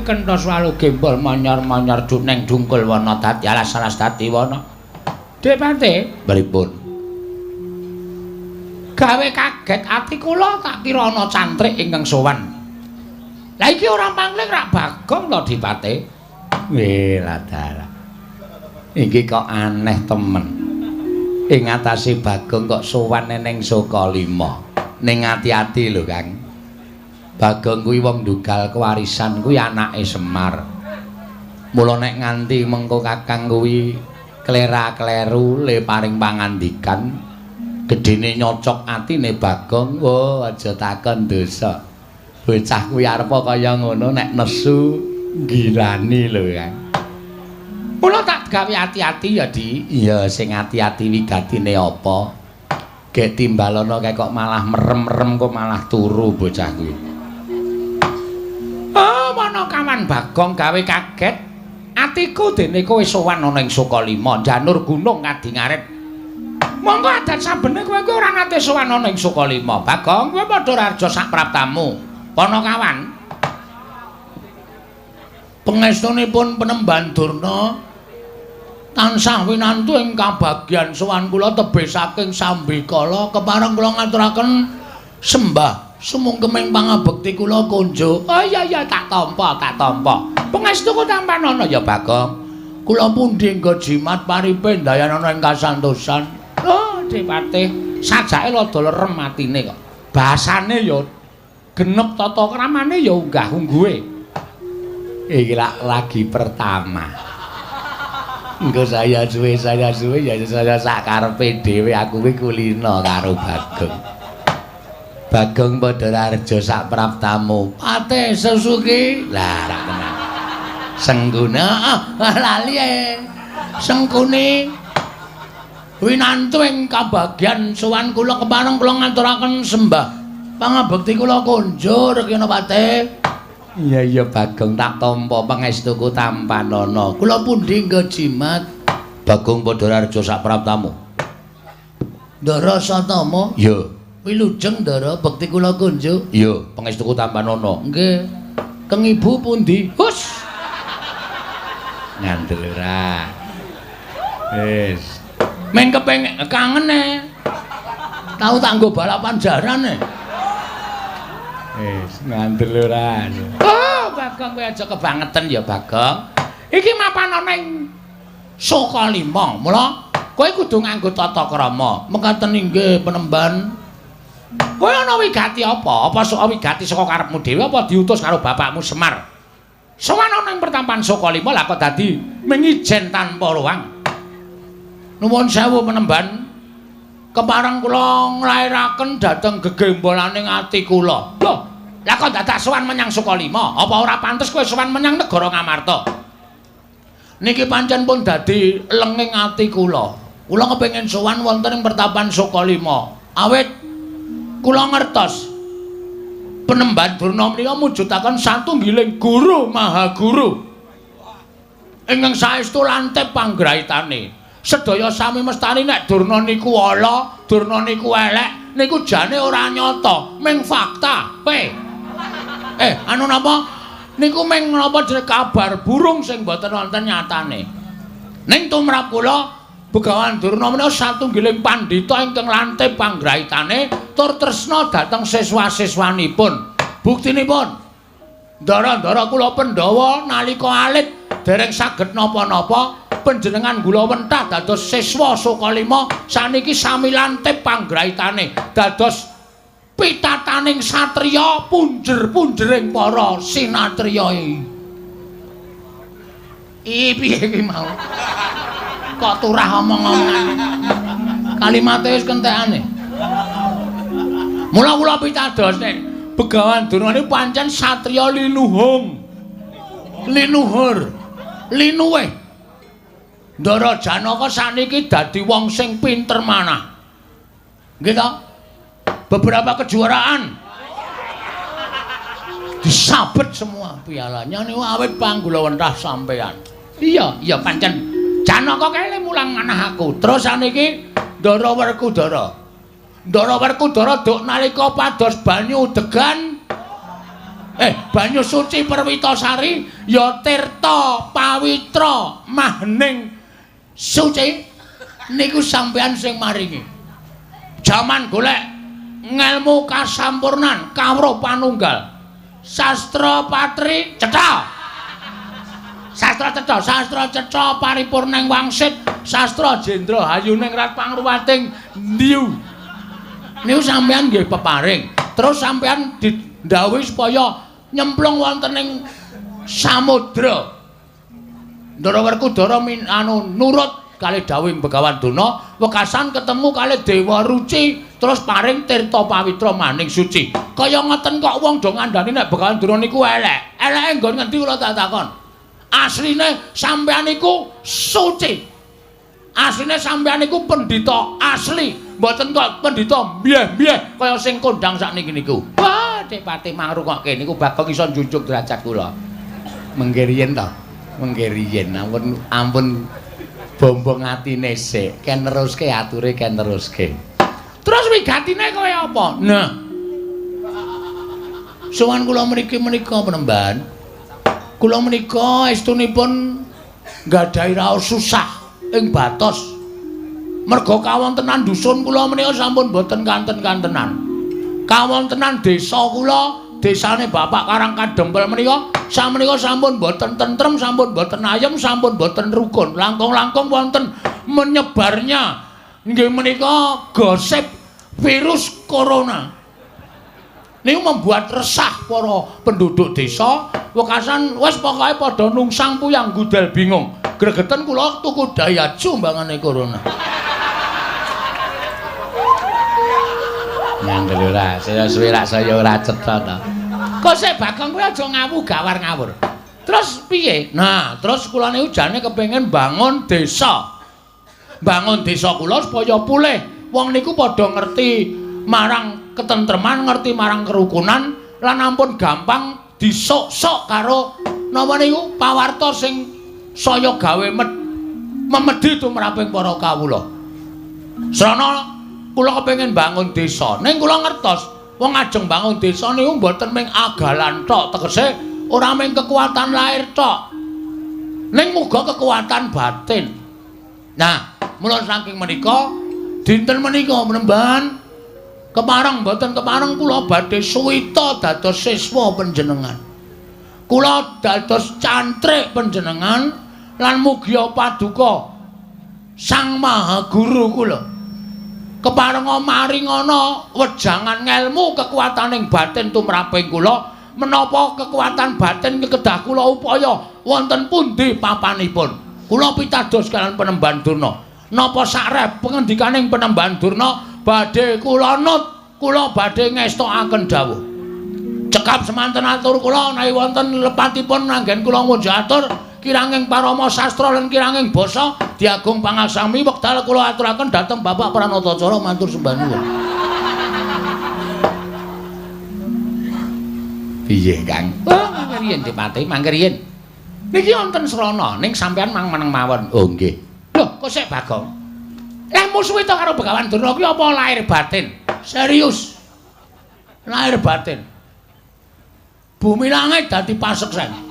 Kenthos walu gembol manyor-manyor juneng dungkul wana dadi alas-alas dadi wana. Depate pripun? Gawe kaget ati kula, tak kira ana cantrik ingkang sowan. Lah iki ora pangling rak Bagong to, Dipate? Weh, ladalah. Iki kok aneh temen. Ing atase Bagong kok sowan ning Sukalima. Ning ati-ati lho, Kang. Bagong kuwi wong ndugal kewarisan, kuwi anake Semar. Mula nek nganti mengko Kakang kuwi klera-kleru le paring pangandikan, gedene nyocok atine Bagong, oh aja takon dosa. Bocah kuwi arepa kaya ngono nek nesu gilani lho, Kang. Mula tak gawe ati-ati ya, Di. Iya, sing ati-ati wigatine apa? Gek timbalono kae kok malah merem-merem, kok malah turu bocah kuwi. Oh, Panakawan Bagong, gawe kaget atiku dene kowe sowan ana ing Sukalima, janur gunung kadi ngarit. Monggo adat sabene kowe kuwi ora nate sowan ana ing Sukalima. Bagong, kowe padha raja sak praptamu. Panakawan. Pangestunipun Penemban Durna tansah winantu ing kabagyan sowan kula tebih saking sambikala, kepareng kula ngaturaken sembah sumungkeming pangabekti kula kunjuk. Oh iya iya, tak tampa, tak tampa. Pangestuku tampanana ya, Bagong. Kula pundi nggo jimat paripe ndayanana ing kasantosan. Oh, Dipatih, sajake rada lerem atine kok. Basane ya genep, tata kramane ya unggah-ungguhe. Iki lak lagi pertama. Engko saya suwe ya saya sak karepe dhewe, aku kuwi kulino karo Bagong. Bagong padha raja sak praptamu. Pate Susuki. Lah rak tenan. Sengguna ah, lali e. Sengkuni winantu ing kabagyan sowan kula, kepareng kula ngaturaken sembah pangabekti kula kunjur kena pate. Iya iya, Bagong, tak tampa pangestuku tampanana. Kula pundi nggo jimat? Bagong padha raja sak praptamu. Ndara Satama? Iya. Wilujeng Ndara, bekti kula kunjuk. Iya, pangestuku tampanana. Nggih. Keng ibu pundi? Hus. Ngandel ora. Wis. Men kepengin kangen e. Tau tak nggo balapan jaran e. Wis, ngandel ora. Oh, Bagong, kowe aja kebangetan ya, Bagong. Iki mapan ana ing Sukalima. Mula kowe kudu nganggo tata krama. Mekaten inggih, Penemban. Kowe ana wigati apa? Apa sok wigati saka karepmu dhewe apa diutus karo bapakmu Semar? Sowan ana ing pertampan Sukalima lah kok dadi mengijen tanpa ruang. Nuwun sewu, Penemban. Kepareng kula nglairaken dhateng gegembolaning ati kula. Lho, lah kok dadak sowan menyang Sukalima? Apa ora pantes kowe sowan menyang negara Ngamarta? Niki pancen pun dadi lenging ati kula. Kula kepengin sowan wonten ing pertapan Sukalima. Awit kula ngertos Penemban Durna menika mujudaken satunggiling guru maha guru ingkang saestu lantip panggraitane. Sedaya sami mestani nek Durna niku ala, Durna niku elek, niku jane ora nyata, ming fakta. Pe. Anu napa? Niku ming napa jenenge kabar burung sing mboten wonten nyatane. Ning tumrap kula Begawan Durna menika satunggiling pandhita ingkang lantip panggraitane tur tresna dhateng siswa-siswanipun. Buktinipun, ndara-ndara kula Pandhawa nalika alit dereng saged napa-napa, panjenengan gula wentah dados siswa Sukalima, saniki sami lantip panggraitane dados pitataning satriya, punjer-punjering para sinatriya. Iki piye iki mau? Kok turah omong-omongan. Kalimate wis kentekane. Mula kula pitados nek Begawan Durna niku pancen satriya linuhung. Linuhur. Linuwih. Ndara Janaka saniki dadi wong sing pinter manah. Nggih to? Beberapa kejuaraan disabet semua pialanya niku awit panggulawentah sampean. Iya, iya pancen Janaka kae mulang manah aku. Terus saniki Ndara Werkudara. Ndara Werkudara duk nalika pados banyu degan Banyu suci Perwitasari ya tirta pawitra mahning suci niku sampeyan sing maringi. Jaman golek ngelmu kasampurnan kawruh panunggal. Sastra patri cetha. Sastra cetha, sastra cetha paripurning wangsit, sastra jendra hayuning rat pangruwating ndiu. Niku sampeyan nggih peparing. Terus sampeyan didhawuhi supaya nyemplung wonten ing samudra. Ndara Werkudara nurut kalih dawuhing Begawan Durna, wekasan ketemu kalih Dewa Ruci, terus paring tirta pawitra maning suci. Kaya ngoten kok wong do ngandani nek Begawan Durna niku elek. Eleke nggon ngendi kula tak takon. Asline sampeyan niku suci. Asline sampeyan niku pendhita asli, mboten kok pendhita mbyeh-mbyeh kaya sing kondang sakniki niku. Wah, Dik Pati mangrungokke niku Bagong iso njunjung derajat kula. Mengke riyen to. Mengke riyen ampun ampun bombong atine sik, ken neruske ature ken neruske. Terus wigatine kaya apa? Nah. Sowan kula mriki menika penemban. Kula menika estunipun nggadahi raos susah ing batos. Merga kawontenan dusun kula menika sampun boten kanten-kantenan. Kawontenan desa kula, desane Bapak Karang Kadempel menika samenika sampun boten tentrem, sampun boten ayem, sampun boten rukun. Langkung-langkung wonten menyebarnya nggih menika gosip virus corona. Niku membuat resah para penduduk desa, wekasan wis pokoke padha nungsang puyang gudel bingung. Gregeten kula tuku Daihatsu mbangane corona. Ngandel ora, saya suwe rak saya ora cetha to. Kok sik Bagong kuwi aja ngawu gawar ngawur. Terus piye? Nah, terus kula niku jane kepengin bangun desa. Bangun desa kula supaya pulih. Wong niku padha ngerti marang ketentreman, ngerti marang kerukunan lan ampun gampang disok-sok karo napa niku pawarta sing saya gawe memedhi tumraping para kawula. Srana kula kepengin bangun desa. Ning kula ngertos wong ajeng bangun desa niku mboten mung agalan tok, tegese ora mung kekuatan lahir tok. Ning muga kekuatan batin. Nah, mula saking menika dinten menika penemban kepareng mboten kepareng kula badhe suwita dados siswa panjenengan. Kula dados cantrik panjenengan lan mugia paduka Sang Maha Guru kula. Keparenga maringana wejangan ngelmu kekuataning batin tumraping kula, menapa kekuatan batin kedah kula upaya wonten pundi papanipun. Kula pitados kalian Penemban Durna. Napa sakrep pengendikaning Penemban Durna badhe kula nut, kula badhe ngestokaken dawuh. Cekap semanten atur kula menawi wonten lepatipun anggen kula ngunjuk atur kiranging parama sastra lan kiranging basa diagung pangaksami wekdal kula aturaken dhateng Bapak Pranatacara matur sembah nuwun. Piye, Kang? Oh, mangke riyen Dipati, mangke riyen. Niki wonten srana ning sampean mang meneng mawon. Oh, nggih. Lho, kok sik Bagong? Lah musuhe to karo Begawan Durna kuwi apa lahir batin? Serius. Lahir batin. Bumi langit dadi paseksen.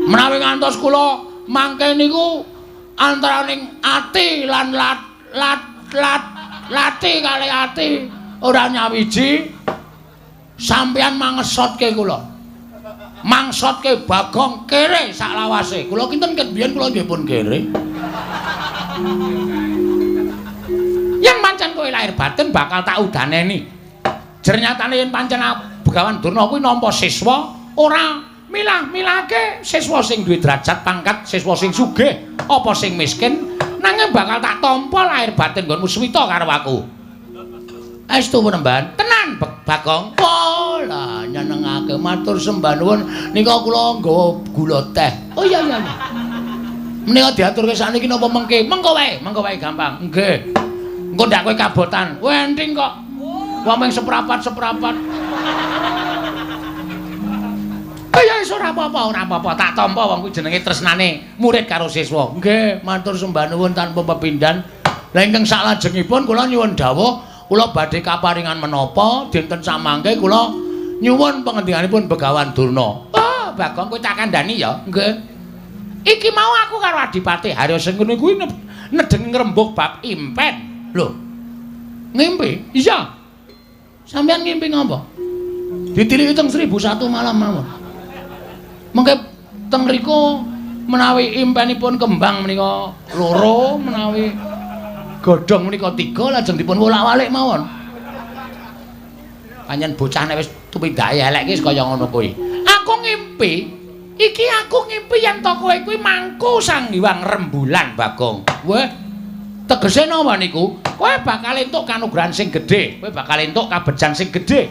Menawi ngantos kula mangke niku antaraning ati lan lat lat lat lati kali ati ora nyawiji sampeyan mangesotke kula. Mangsotke Bagong kere saklawase. Kula kinten ket biyen kula nggih pun kere. Yen pancen kowe lahir batin bakal tak udaneni. Jernyatane yen pancen Begawan Durna kuwi nampa siswa ora milah-milahke siswa sing duwe derajat pangkat, siswa sing sugih apa sing miskin, nanging bakal tak tampa lahir batin nggonmu suwita karo aku. Estu penemban, tenan Bagong. Wah, lah nyenengake matur sembah nuwun nika kula nggawa gula teh. Oh iya iya iya. Menika diaturke sakniki napa mengke? Mengko wae, mengko wae gampang. Nggih. Engko ndak kowe kabotan. Kowe enting kok. Wong mung seprapat-seprapat. Oh ya wis ora apa-apa, ora apa-apa. Tak tampa wong kuwi jenenge tresnane murid karo siswa. Nggih, matur sembah nuwun tanpa pepindhan. Lah ingkang saklajengipun kula nyuwun dawuh, kula badhe kaparingan menapa dinten samangke kula Nyuwun pangendikanipun Begawan Durna. Oh, Bagong kowe tak kandhani ya. Nggih. Iki mau aku karo Adipati Harya Sengkuni kuwi nedeng ngrembug bab impen. Lho. Ngimpi? Iya. Sampeyan ngimpi ngapa? Ditiliki teng 1001 malam mawon. Mengke teng mriku menawi impenipun kembang menika loro, menawi godhong menika 3 lajeng dipun wolak-walik mawon. Pancen bocah nek wis tumindake elek iki kaya ngono kuwi. Aku ngimpi, iki aku ngimpi yen to kowe kuwi mangku Sang Hyang Rembulan, Bagong. Weh, tegese napa niku? Kowe bakal entuk kanugrahan sing gedhe, kowe bakal entuk kabejan sing gedhe.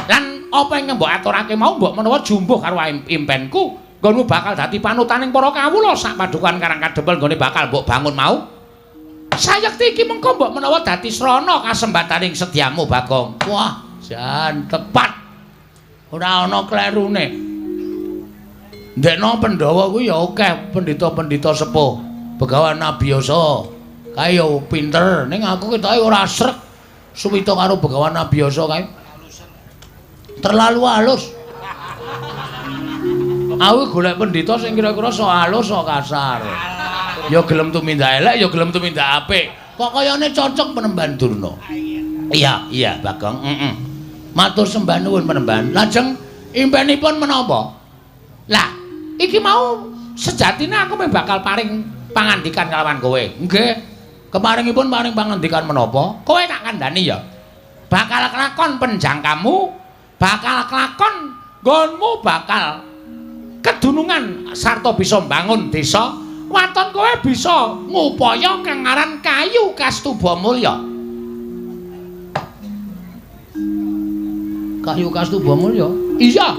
Lan apa ingkang mbok aturake mau mbok menawa jumbuh karo impenku, nggonmu bakal dadi panutaning para kawula sak padukuhan Karang Kadempel nggone bakal mbok bangun mau. Sayekti iki mengko mbok menawa dadi srana kasembataning sedyamu, Bagong. Wah, jan tepat. Ora ana klerune. Ndekno Pandhawa kuwi ya akeh pendhita-pendhita sepuh. Begawan Abiyasa kae ya pinter, ning aku ketoke ora srek suwita karo Begawan Abiyasa kae. Terlalu halus. Aku golek pendhita sing kira-kira sok halus sok kasar. Ya gelem tumindak elek, ya gelem tumindak apik. Kok kayane cocok Penemban Durna. Iya, iya, Bagong. Heeh. Matur sembah nuwun Penemban. Lajeng impenipun menapa? Lah, iki mau sejatine aku meh bakal paring pangandikan kalawan kowe. Nggih. Keparingipun paring pangandikan menapa? Kowe tak kandhani ya. Bakal kelakon penjangkamu, bakal kelakon nggonmu bakal kedunungan sarta bisa mbangun desa. Waton kowe bisa ngupaya kang aran kayu Kastuba Mulya. Kayu Kastuba Mulya? Iya.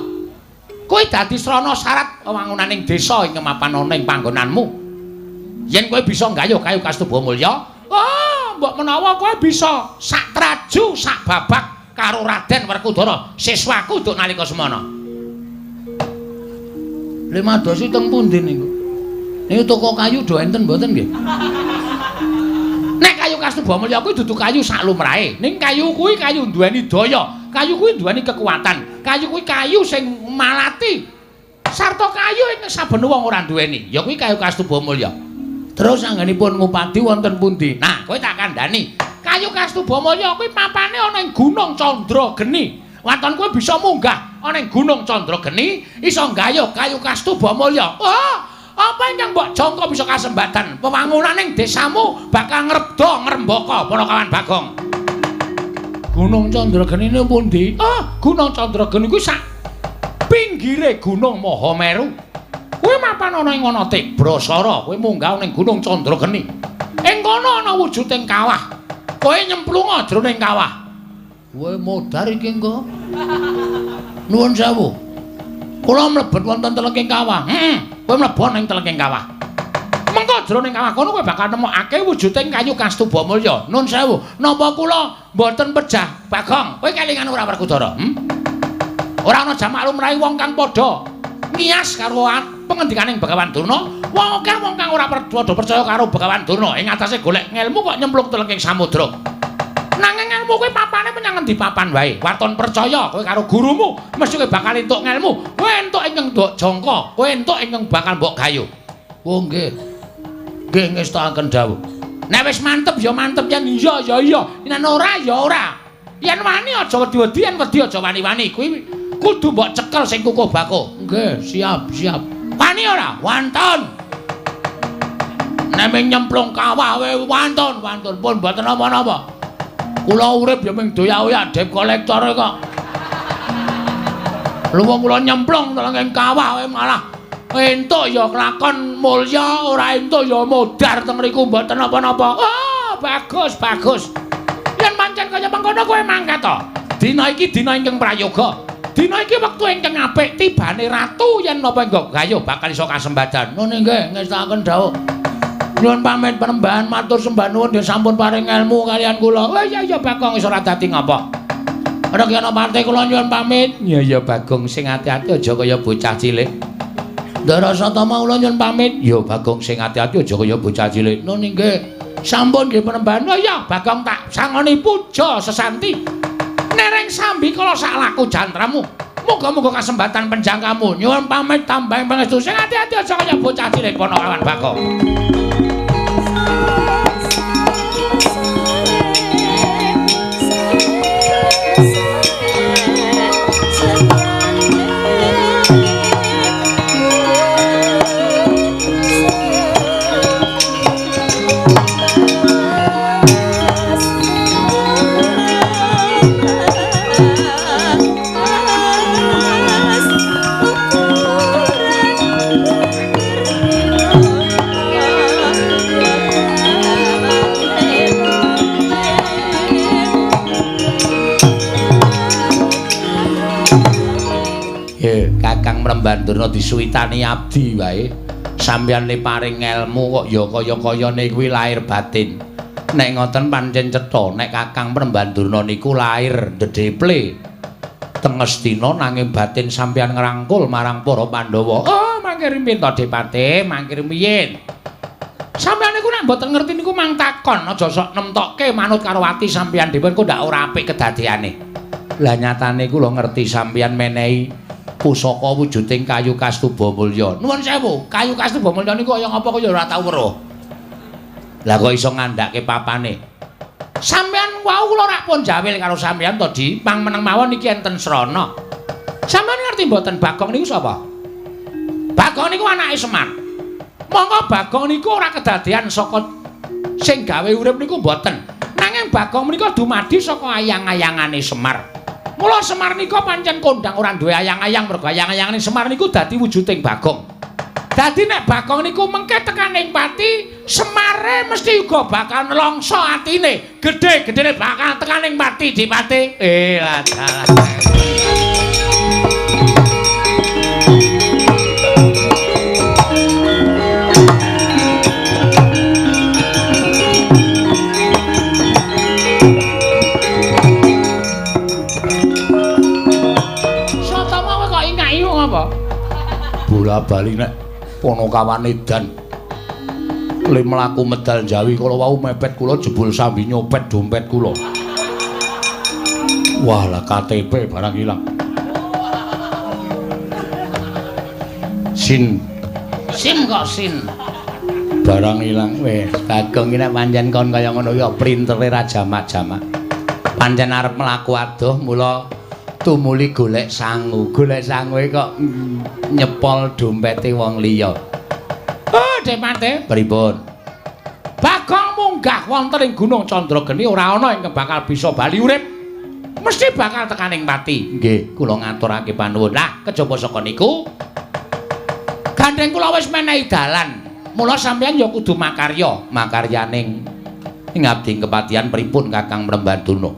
Kowe dadi srana syarat wewangunaning desa ing mapan ana ing panggonanmu. Yen kowe bisa nggayuh kayu Kastuba Mulya, oh, mbok menawa kowe bisa sak traju sak babak karo Raden Werkudara, siswaku duk nalika semana. Limadosi teng pundi niku? Niku toko kayu do enten mboten nggih? Nek kayu Kastuba Mulya kuwi dudu kayu sak lumrahe, ning kayu kuwi kayu duweni daya, kayu kuwi duweni kekuatan, kayu kuwi kayu sing malati. Sarta kayu ing saben wong ora duweni, ya kuwi kayu Kastuba Mulya. Terus anggenipun ngupadi wonten pundi? Nah, kowe tak kandhani. Kayu Kastuba Mulya kuwi papane ana ing Gunung Candrageni. Waton kowe bisa munggah ana ing Gunung Candrageni, iso nggayuh kayu Kastuba Mulya. Wah, apa ingkang mbok jangka bisa kasembatan wewangunaning desamu bakal ngrebda ngrembaka Panakawan Bagong. Gunung Candrageni niku pundi? Ah, Gunung Candrageni kuwi sak pinggire Gunung Mahameru. Kuwi mapan ana ing ana Tibrasara, kowe munggah ning Gunung Candrageni. Ing kono ana wujuding kawah. Kowe nyemplunga jroning kawah. Kowe modar iki engko. Nuwun sewu. Kula mlebet wonten telenging kawah. Heeh. Kowe mlebu ning telenging kawah. Mengko jroning kawah kono kowe bakal nemokake wujuding kayu Kastuba Mulya. Nun sewu, napa kula mboten pejah, Bagong? Kowe kelingan ora Werkudara? Ora ana jamak lumrahe wong kang padha ngiyas karo pengendikaning Begawan Durna. Wong akeh wong kang ora padha percaya karo Begawan Durna ing atase golek ngelmu kok nyemplung telenging samudra. Nanging ngelmu kuwi papane menyang ngendi papan wae. Waton percaya kowe karo gurumu, mesti kowe bakal entuk ngelmu. Kowe entuk ingkang mbok jangka, kowe entuk ingkang bakal mbok gayuh. Oh nggih. Nggih ngestakaken dawuh. Nek wis mantep ya mantep, yen iya ya iya, yen ora ya ora. Yen wani aja wedi-wedi, yen wedi aja wani-wani. Kuwi kudu mbok cekel sing kukuh bakuh. Nggih, siap, siap. Wani ora? Wantun. Nek ming nyemplung kawah wae wantun, wantun pun mboten napa-napa. Kula urip ya ming doyak-oyak debt collector kok. Luwung kula nyemplung telenging kawah wae malah entuk ya kelakon mulya, ora entuk ya modar teng mriku mboten napa-napa. Oh, bagus, bagus. Yen pancen kaya mengkono kowe mangkat to. Dina iki dina ingkang prayoga. Dina iki wektu ingkang apik tibane ratu yen napa engko gayuh bakal iso kasembadan. Ngono nggih, ngestakaken dawuh. Nyuwun pamit Panembahan, matur sembah nuwun nggih sampun paring ilmu kaliyan kula. Oh iya iya Bagong wis ora dadi ngapa. Rekyana parte kula nyuwun pamit. Iya iya Bagong sing ati-ati aja kaya bocah cilik. Ndara Satama kula nyuwun pamit. Ya Bagong sing ati-ati aja kaya bocah cilik. Nun nggih. Sampun nggih Panembahan. Oh iya Bagong tak sangoni puja sesanti. Nereng sambi kala sak laku jantramu. Muga-muga kasembatan penjangkamu. Nyuwun pamit tambahing pangestu. Sing ati-ati aja kaya bocah cilik Ponokawan Bagong. Kakang Mrembandurna disuwitani abdi wae. Sampeyan le paring ngelmu kok ya kaya-kayane kuwi lahir batin. Nek ngoten pancen cetha nek Kakang Mrembandurna niku lahir ndedeple teng Ngastina nanging batin sampeyan ngrangkul marang para Pandhawa. Oh, mangke rimin to Depate, mangke riyin. Sampeyan niku nek mboten ngerti niku mang takon, aja sok nemtokke manut karo ati sampeyan dhewe kok ndak ora apik kedadeane. Lah nyatane kula ngerti sampeyan menehi pusaka wujuding kayu kastuba mulya. Nuwun sewu, kayu kastuba mulya niku kaya ngapa kaya ora tau weruh. Lah kok iso ngandhake papane? Sampeyan wau kula rak pun jawil karo sampeyan to, Di. Pang meneng mawon iki enten srana. Sampeyan ngerti mboten Bagong niku sapa? Bagong niku anake Semar. Monggo Bagong niku ora kedadean saka sing gawe urip niku mboten. Nanging Bagong menika dumadi saka ayang-ayangane Semar. Mula Semar nika pancen kondang ora duwe ayang-ayang mergo ayang-ayangane Semar niku dadi wujuding Bagong. Dadi nek Bagong niku mengke tekaning pati, Semare mesti uga bakal nelongso atine. Gedhe-gedhene bakal tekaning pati Dipati. Dalah. Bola bali nek Ponokawan edan le mlaku medal Jawi kala wau mepet kula jebul sambi nyopet dompet kula. Wah lah KTP barang ilang. Sin sim kok sin barang ilang. Wis Bagong iki nek pancen kon kaya ngono ya printere ra jamak-jamak. Pancen arep mlaku adoh mula tumuli golek sangu. Golek sangu kok nyepol dompete wong liya. Oh, Depate, pripun? Bagong munggah wonten ing Gunung Candrageni ora ana ingkang bakal bisa bali urip. Mesti bakal tekaning pati. Nggih, kula ngaturake panuwun. Lah, kejaba saka niku gandeng kula wis menehi dalan. Mula sampeyan ya kudu makarya, makaryaning ing abdi kepatihan pripun Kakang Mrembandurna.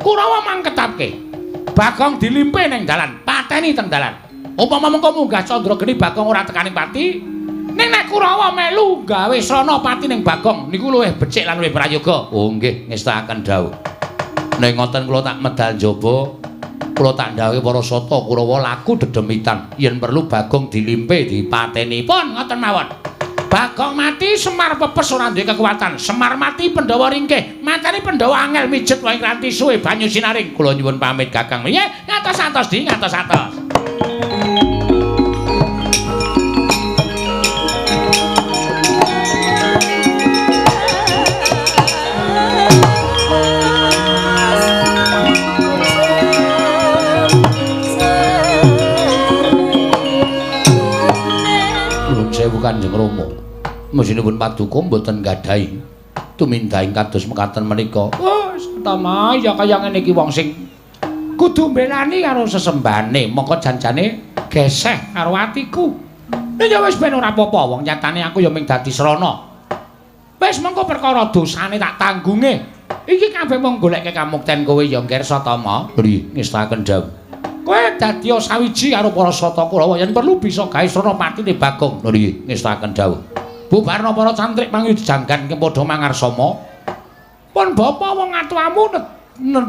Kurawa mangketapke. Bagong dilimpe ning dalan, pateni teng dalan. Upama mengko munggah Candrageni Bagong ora tekaning pati, ning nek Kurawa melu gawe srana pati ning Bagong niku luwih becik lan luwih prayoga. Oh nggih, ngestakaken dawuh. Nek ngoten kula tak medal njaba, kula tak ndhawuhi para sata Kurawa laku dedemitan yen perlu Bagong dilimpe dipateni. Pun ngoten mawon. Bagong mati Semar pepes ora duwe kekuatan. Semar mati Pandhawa ringkih. Mateni Pandhawa angel mijet wae ngranti suwe banyu sinaring. Kula nyuwun pamit Kakang. Nggih, ngatos-atos Di, ngatos-atos. Nuwun sewu Kanjeng Rama. Mesinipun paduka mboten gadahi tumindahing kados mekaten menika. Oh, Satama, ya kaya ngene iki wong sing kudu mbelani karo sesembane, mongko janjane geseh karo atiku. Ya wis ben ora apa-apa, wong nyatane aku ya mung dadi srana. Wis mengko perkara dosane tak tanggunge. Iki kabeh mung goleke kamukten kowe ya, Nger Satama. Nggih, ngestaken dawuh. Kowe dadi sawiji karo para sata Kurawa yen perlu bisa gawe srana patine Bagong. Nggih, ngestaken dawuh. Bubarna para cantrik pangyu janggan padha mangarsama. Pun bapa wong atuamu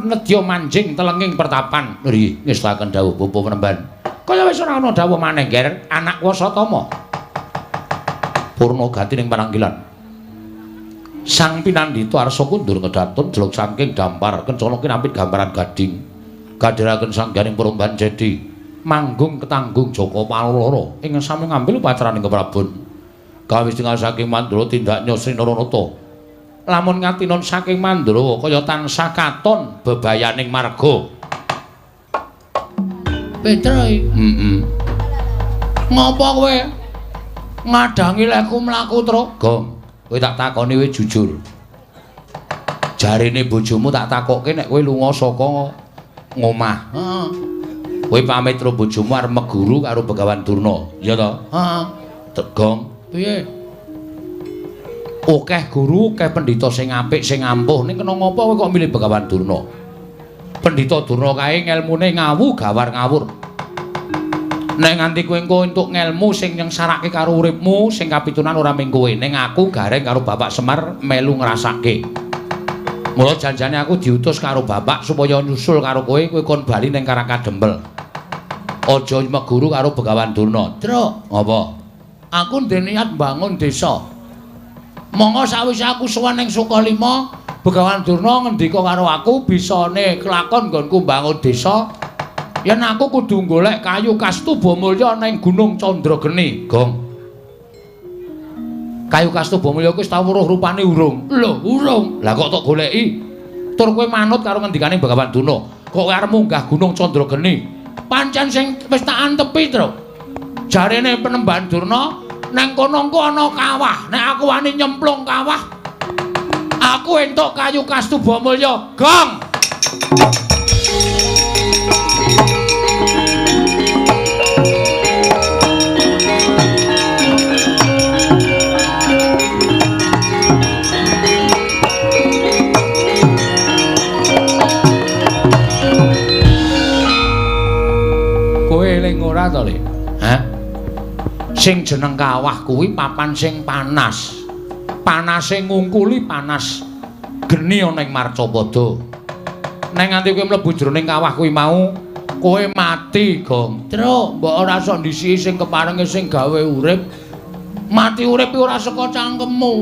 nedya manjing telenging pertapan. Nggih, ngestaken dawuh Bapa Mremban. Kaya wis ora ana dawuh maneh, Nger, anak Wasatama. Purna gati ning pananggilan. Sang pinandhita arsa kundur kedatun jeluk saking dampar kencana kinampit gambaran gading. Kadhiraken sangganing Peromban Cedi manggung ketanggung Jaka Paloro ing sami ngambil upacaraning keprabon. Kawis tinggal saking Mandura tindaknya Sri Naranata. Lamun ngatinon saking Mandura kaya tansah katon bebayaning marga. Petro. Heeh. Ngopo kowe ngadangi leku mlaku, Truk? Gong, kowe tak takoni kowe jujur. Jarene bojomu tak takokke nek kowe lunga saka ngomah. Heeh. Kowe pamit karo bojomu arep meguru karo Begawan Durna, ya to? Heeh. Gong, piye? Akeh guru, akeh pendhita sing apik, sing ampuh, ning kena ngopo kowe kok milih Begawan Durna? Pendhita Durna kae ngelmune ngawu gawar ngawur. Nek nganti kowe engko entuk ngelmu sing nyengsarake karo uripmu, sing kapitunan ora mung kowe, ning aku gareng karo Bapak Semar melu ngrasake. Mula janjane aku diutus karo bapak supaya nyusul karo kowe, kowe kon bali ning Karang Kadempel. Aja meguru karo Begawan Durna. Truk, apa? Aku ndek niat mbangun desa. Monggo sawise aku sowan ning Sukalima, Begawan Durna ngendika karo aku bisane kelakon nggonku mbangun desa. Yen aku kudu golek kayu kastuba mulya ning Gunung Candrageni. Gong. Kayu kastuba mulya kuwi wis tau weruh rupane urung? Lho, urung. Lah kok tok goleki? Tur kowe manut karo ngendikane Begawan Durna. Kok kowe arep munggah Gunung Candrageni? Pancen sing wis tak antepi, Truk. Jarene Penemban Durna nang kono engko ana kawah. Nek aku wani nyemplung kawah, aku entuk kayu kastuba mulya. Gong. Kowe eling ora to, Le? Hah? Sing jeneng kawah kuwi papan sing panas. Panase ngungkuli panas geni ana ing Marcapada. Nek nganti kowe mlebu jroning kawah kuwi mau, kowe mati, Gong. Truk, mbok ora sok ndisiki sing keparenge sing gawe urip. Mati urip ora saka cangkemmu.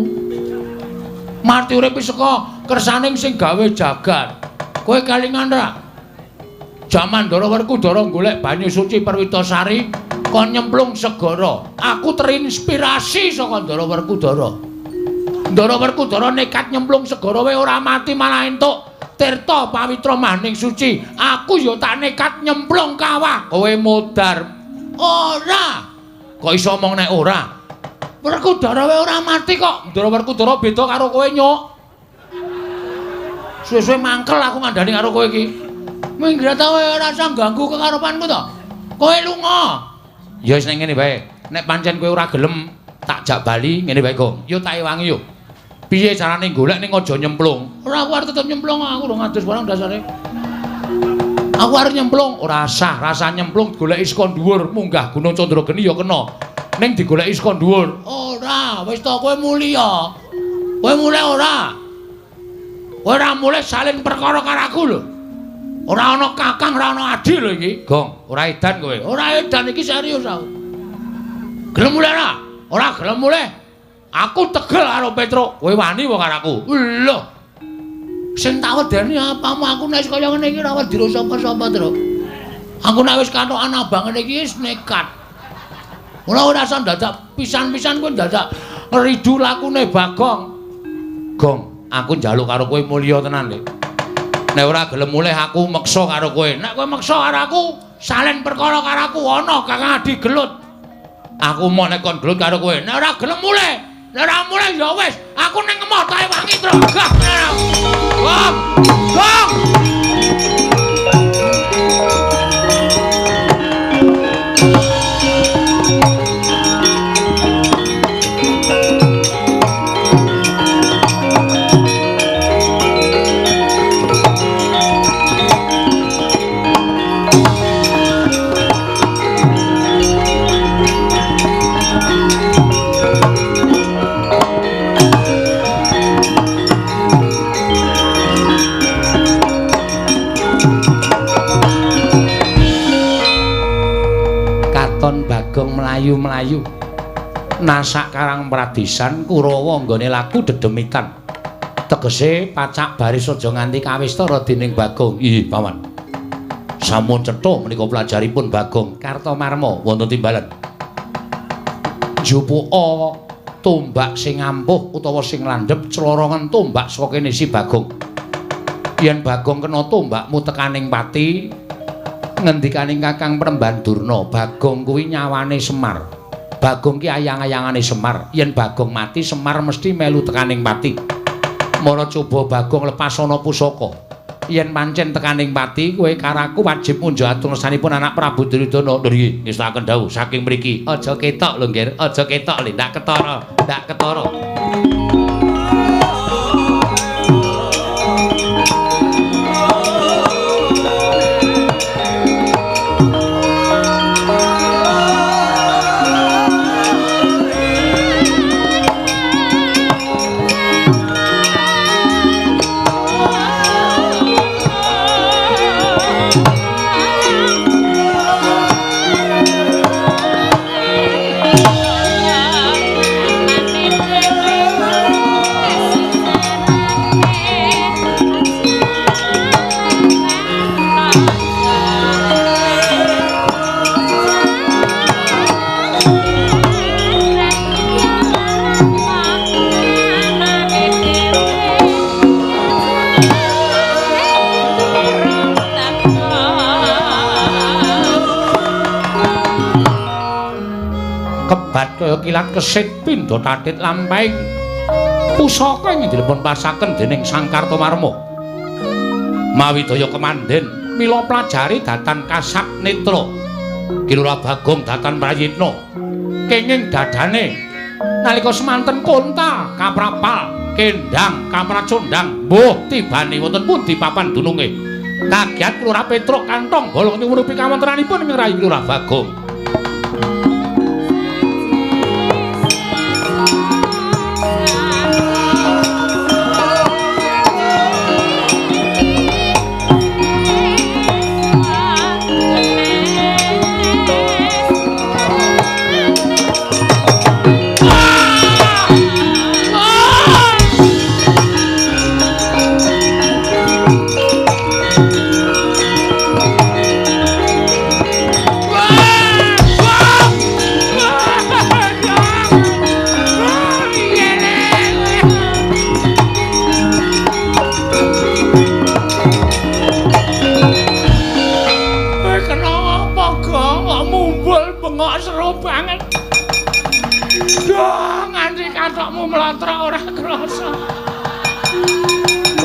Mati urip saka kersaning sing gawe jagat. Kowe kelingan ra? Jaman Ndara Werkudara golek banyu suci Perwitasari kon nyemplung segara. Aku terinspirasi saka Ndara Werkudara. Ndara Werkudara nekat nyemplung segara wae ora mati malah entuk tirta pawitra maning suci. Aku ya tak nekat nyemplung kawah. Kowe modar. Ora. Kok iso omong nek ora? Werkudara wae ora mati kok. Ndara Werkudara beda karo kowe, Nyuk. Suwe-suwe mangkel aku ngandani karo kowe iki. Minggat kowe ora usah ganggu kekarepanku to. Kowe lunga. Ya wis ning ngene wae. Nek pancen kowe ora gelem tak jak bali ngene wae, Gong. Yo tak ewangi yo. Piye carane golek ning aja nyemplung? Ora, aku arep tetep nyemplung, aku urung ngadus barang dasare. Aku arep nyemplung, ora sah, rasa nyemplung goleki saka dhuwur, munggah Gunung Candrageni ya kena. Ning digoleki saka dhuwur. Ora, wis to kowe mulya. Kowe mulih ora? Kowe ora mulih salin perkara karo aku lho. Ora ana kakang, ora ana adi lho iki. Gong, ora edan kowe. Ora edan iki serius aku. Gelem mulih ora? Ora gelem mulih. Aku tegel karo Petruk. Kowe wani wae karo aku. Lho. Sing tak wedeni apamu aku nek kaya ngene iki ora wedi sapa-sapa, Truk. Aku nek wis katokan abang ngene iki wis nekat. Ora ora usah dadak pisan-pisan kowe dadak ridu lakune Bagong. Gong, aku njaluk karo kowe mulya tenan, Lik. Nek ora gelem mulih aku meksa karo kowe. Nek kowe meksa karo aku, salen perkara karo aku ana Kakang Adi gelut. Aku mau nek kon gelut karo kowe. Nek ora gelem mulih, nek ora mulih ya wis, aku ning emoh tak ewangi truk. Gah. Gong. Gong. Bagong mlayu-mlayu nasak karang pradesan Kurawa nggone laku dedemitan. Tegese pacak baris aja nganti kawistara dening Bagong. Ih, Paman. Sampun cetha menika pelajaripun Bagong Kartomarma wonten timbalan. Jupuka tombak sing ampuh utawa sing landhep clorongen tombak saka kene si Bagong. Yen Bagong kena tombakmu tekaning pati, ngendikaning Kakang Premban Durna, Bagong kuwi nyawane Semar. Bagong ki ayang-ayangane Semar. Yen Bagong mati, Semar mesti melu tekaning pati. Mara coba Bagong lepas ana pusaka. Yen pancen tekaning pati, kowe karo aku wajib munjuk atur ngersanipun anak Prabu Duryudana. Lho nggih, ngestakaken dawuh saking mriki. Aja ketok lho, Nggir. Aja ketok lho, ndak ketara, ndak ketara. Kebat kaya kilat kesit pindha tatit lampahing pusaka ing dipun pasaken dening Sang Kartomarma. Mawi daya kemandhen mila plajari datan kasat netra. Ki Lurah Bagong datan prayitna. Kenging dadane nalika semanten konta kaprapal kendang kapracondang mbuh tibane wonten pundi papan dununge. Kagiat Lurah Petruk kantong bolong nyuwun pikawontenanipun ing rayi Lurah Bagong.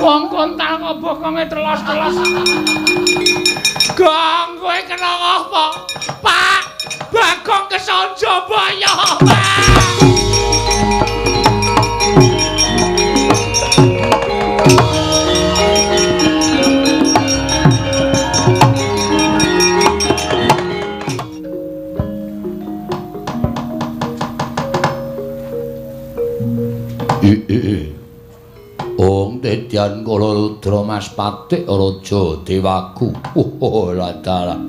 Wong kontal kok bokonge telos-telos. Gong, kowe kena apa? Pak, Bagong kesonjobaya, Pak. Ong Dedyan Kala Rudra Mas Patik Raja Dewaku. Oh ladalah.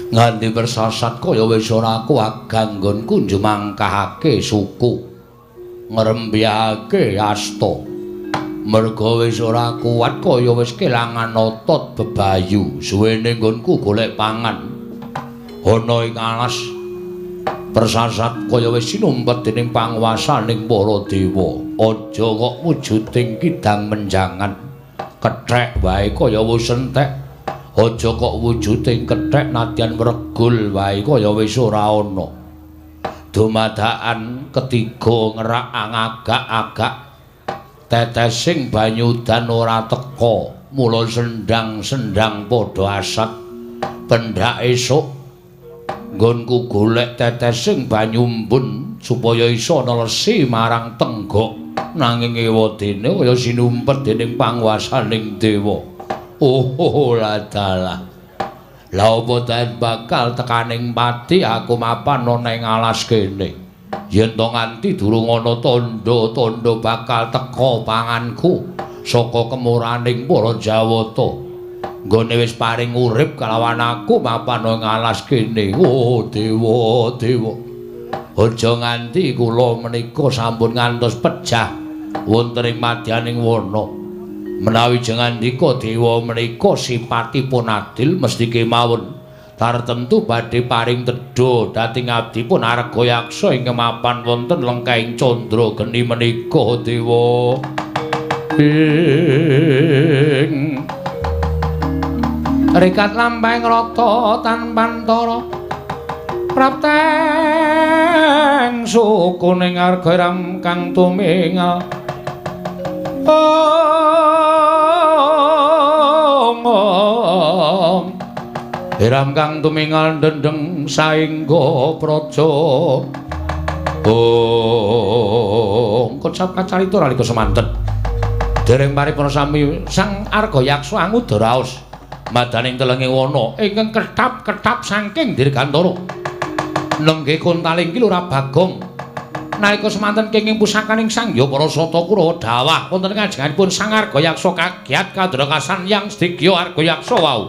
Nganti persasat kaya wis ora kuat ganggonku njumangkahake suku. Ngrembyahake asta. Merga wis ora kuat kaya wis kelangan otot bebayu. Suwene nggonku golek pangan. Ana ing alas persasat kaya wis sinumpet dening panguwasaning para dewa. Aja kok wujuding kidang menjangan kethek wae kaya wis entek. Aja kok wujuding kethek nadyan wregul wae kaya wis ora ana. Dumadakan ketiga ngerak agak-agak tetesing banyu udan ora teka, mula sendang-sendang padha asat. Pendak esuk nggonku golek tetesing banyu embun supaya iso nelesi marang tenggok, nanging ewadene kaya sinumpet dening panguwasaning dewa. Oh ladalah. Lah apa ten bakal tekaning pati aku mapan ana ing alas kene. Yen to nganti durung ana tandha-tandha bakal teka panganku saka kemuraning para Jawata. Nggone wis paring urip kalawan aku mapan ing alas kene. Oh dewa, dewa. Aja nganti kula menika sampun ngantos pejah wonten ing madyaning wana. Menawi jengandika dewa menika sipatipun adil mesti kemawon tartemtu badhe paring tedha dhateng abdipun Argayaksa ingkang mapan wonten lengkahing candra geni menika dewa. Ing rikat lampahing rata tanpantara prapteng sukuning arga kang tumingal. Om Hiram kang tumingal dendeng saengga praja. Ong kocap kacarita nalika semanten dereng paripurna sami Sang Argayaksa anguda raos madaning telenge wana ingkang kethap-kethap saking dirgantara. Nenggih kontaling ki Lurah Bagong. Nalika semanten kenging pusakaning Sang Hyang Parasata Kurawa dawah wonten kajenganipun Sang Argayaksa kagiat kadrakasan Yang Sedikya Argayaksa wau.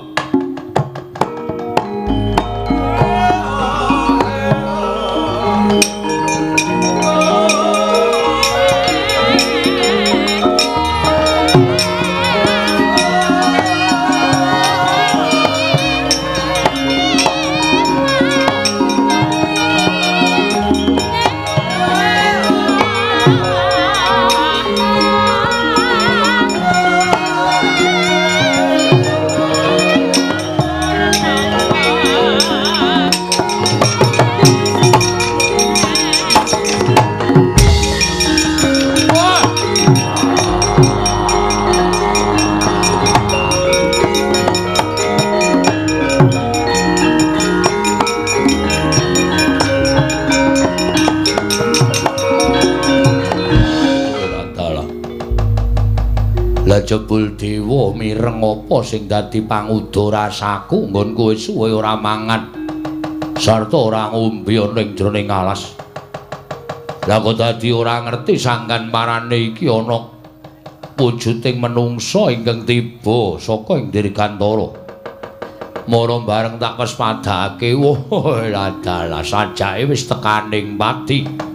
Jebul dewa mireng apa sing dadi panguda rasaku nggon kowe suwe ora mangan sarta ora ngombe ana ing jroning alas. Lah kok dadi ora ngerti sanggan parane iki ana wujuding menungsa ingkang tiba saka ing dirgantara. Mara bareng tak pespadake, wah ladalah sajake wis tekaning pati.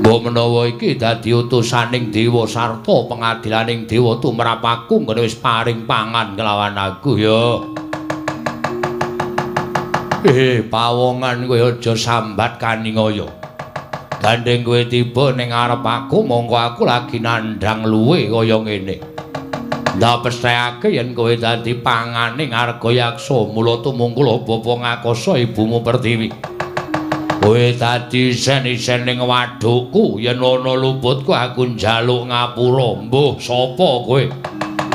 Mbok menawa iki dadi utusaning dewa sarta pengadilaning dewa tumrap aku nggone wis paring pangan kelawan aku ya. Pawongan kowe aja sambat kaningaya. Gandeng kowe tiba ning ngarep aku mongko aku lagi nandhang luwe kaya ngene. Ndak pesthekake yen kowe dadi panganing Argayaksa mula tumungkul bapa ngakasa ibumu Pertiwi. Kowe dadi isen-isen ning wadukku yen ana luputku aku njaluk ngapura. Mbuh sapa kowe?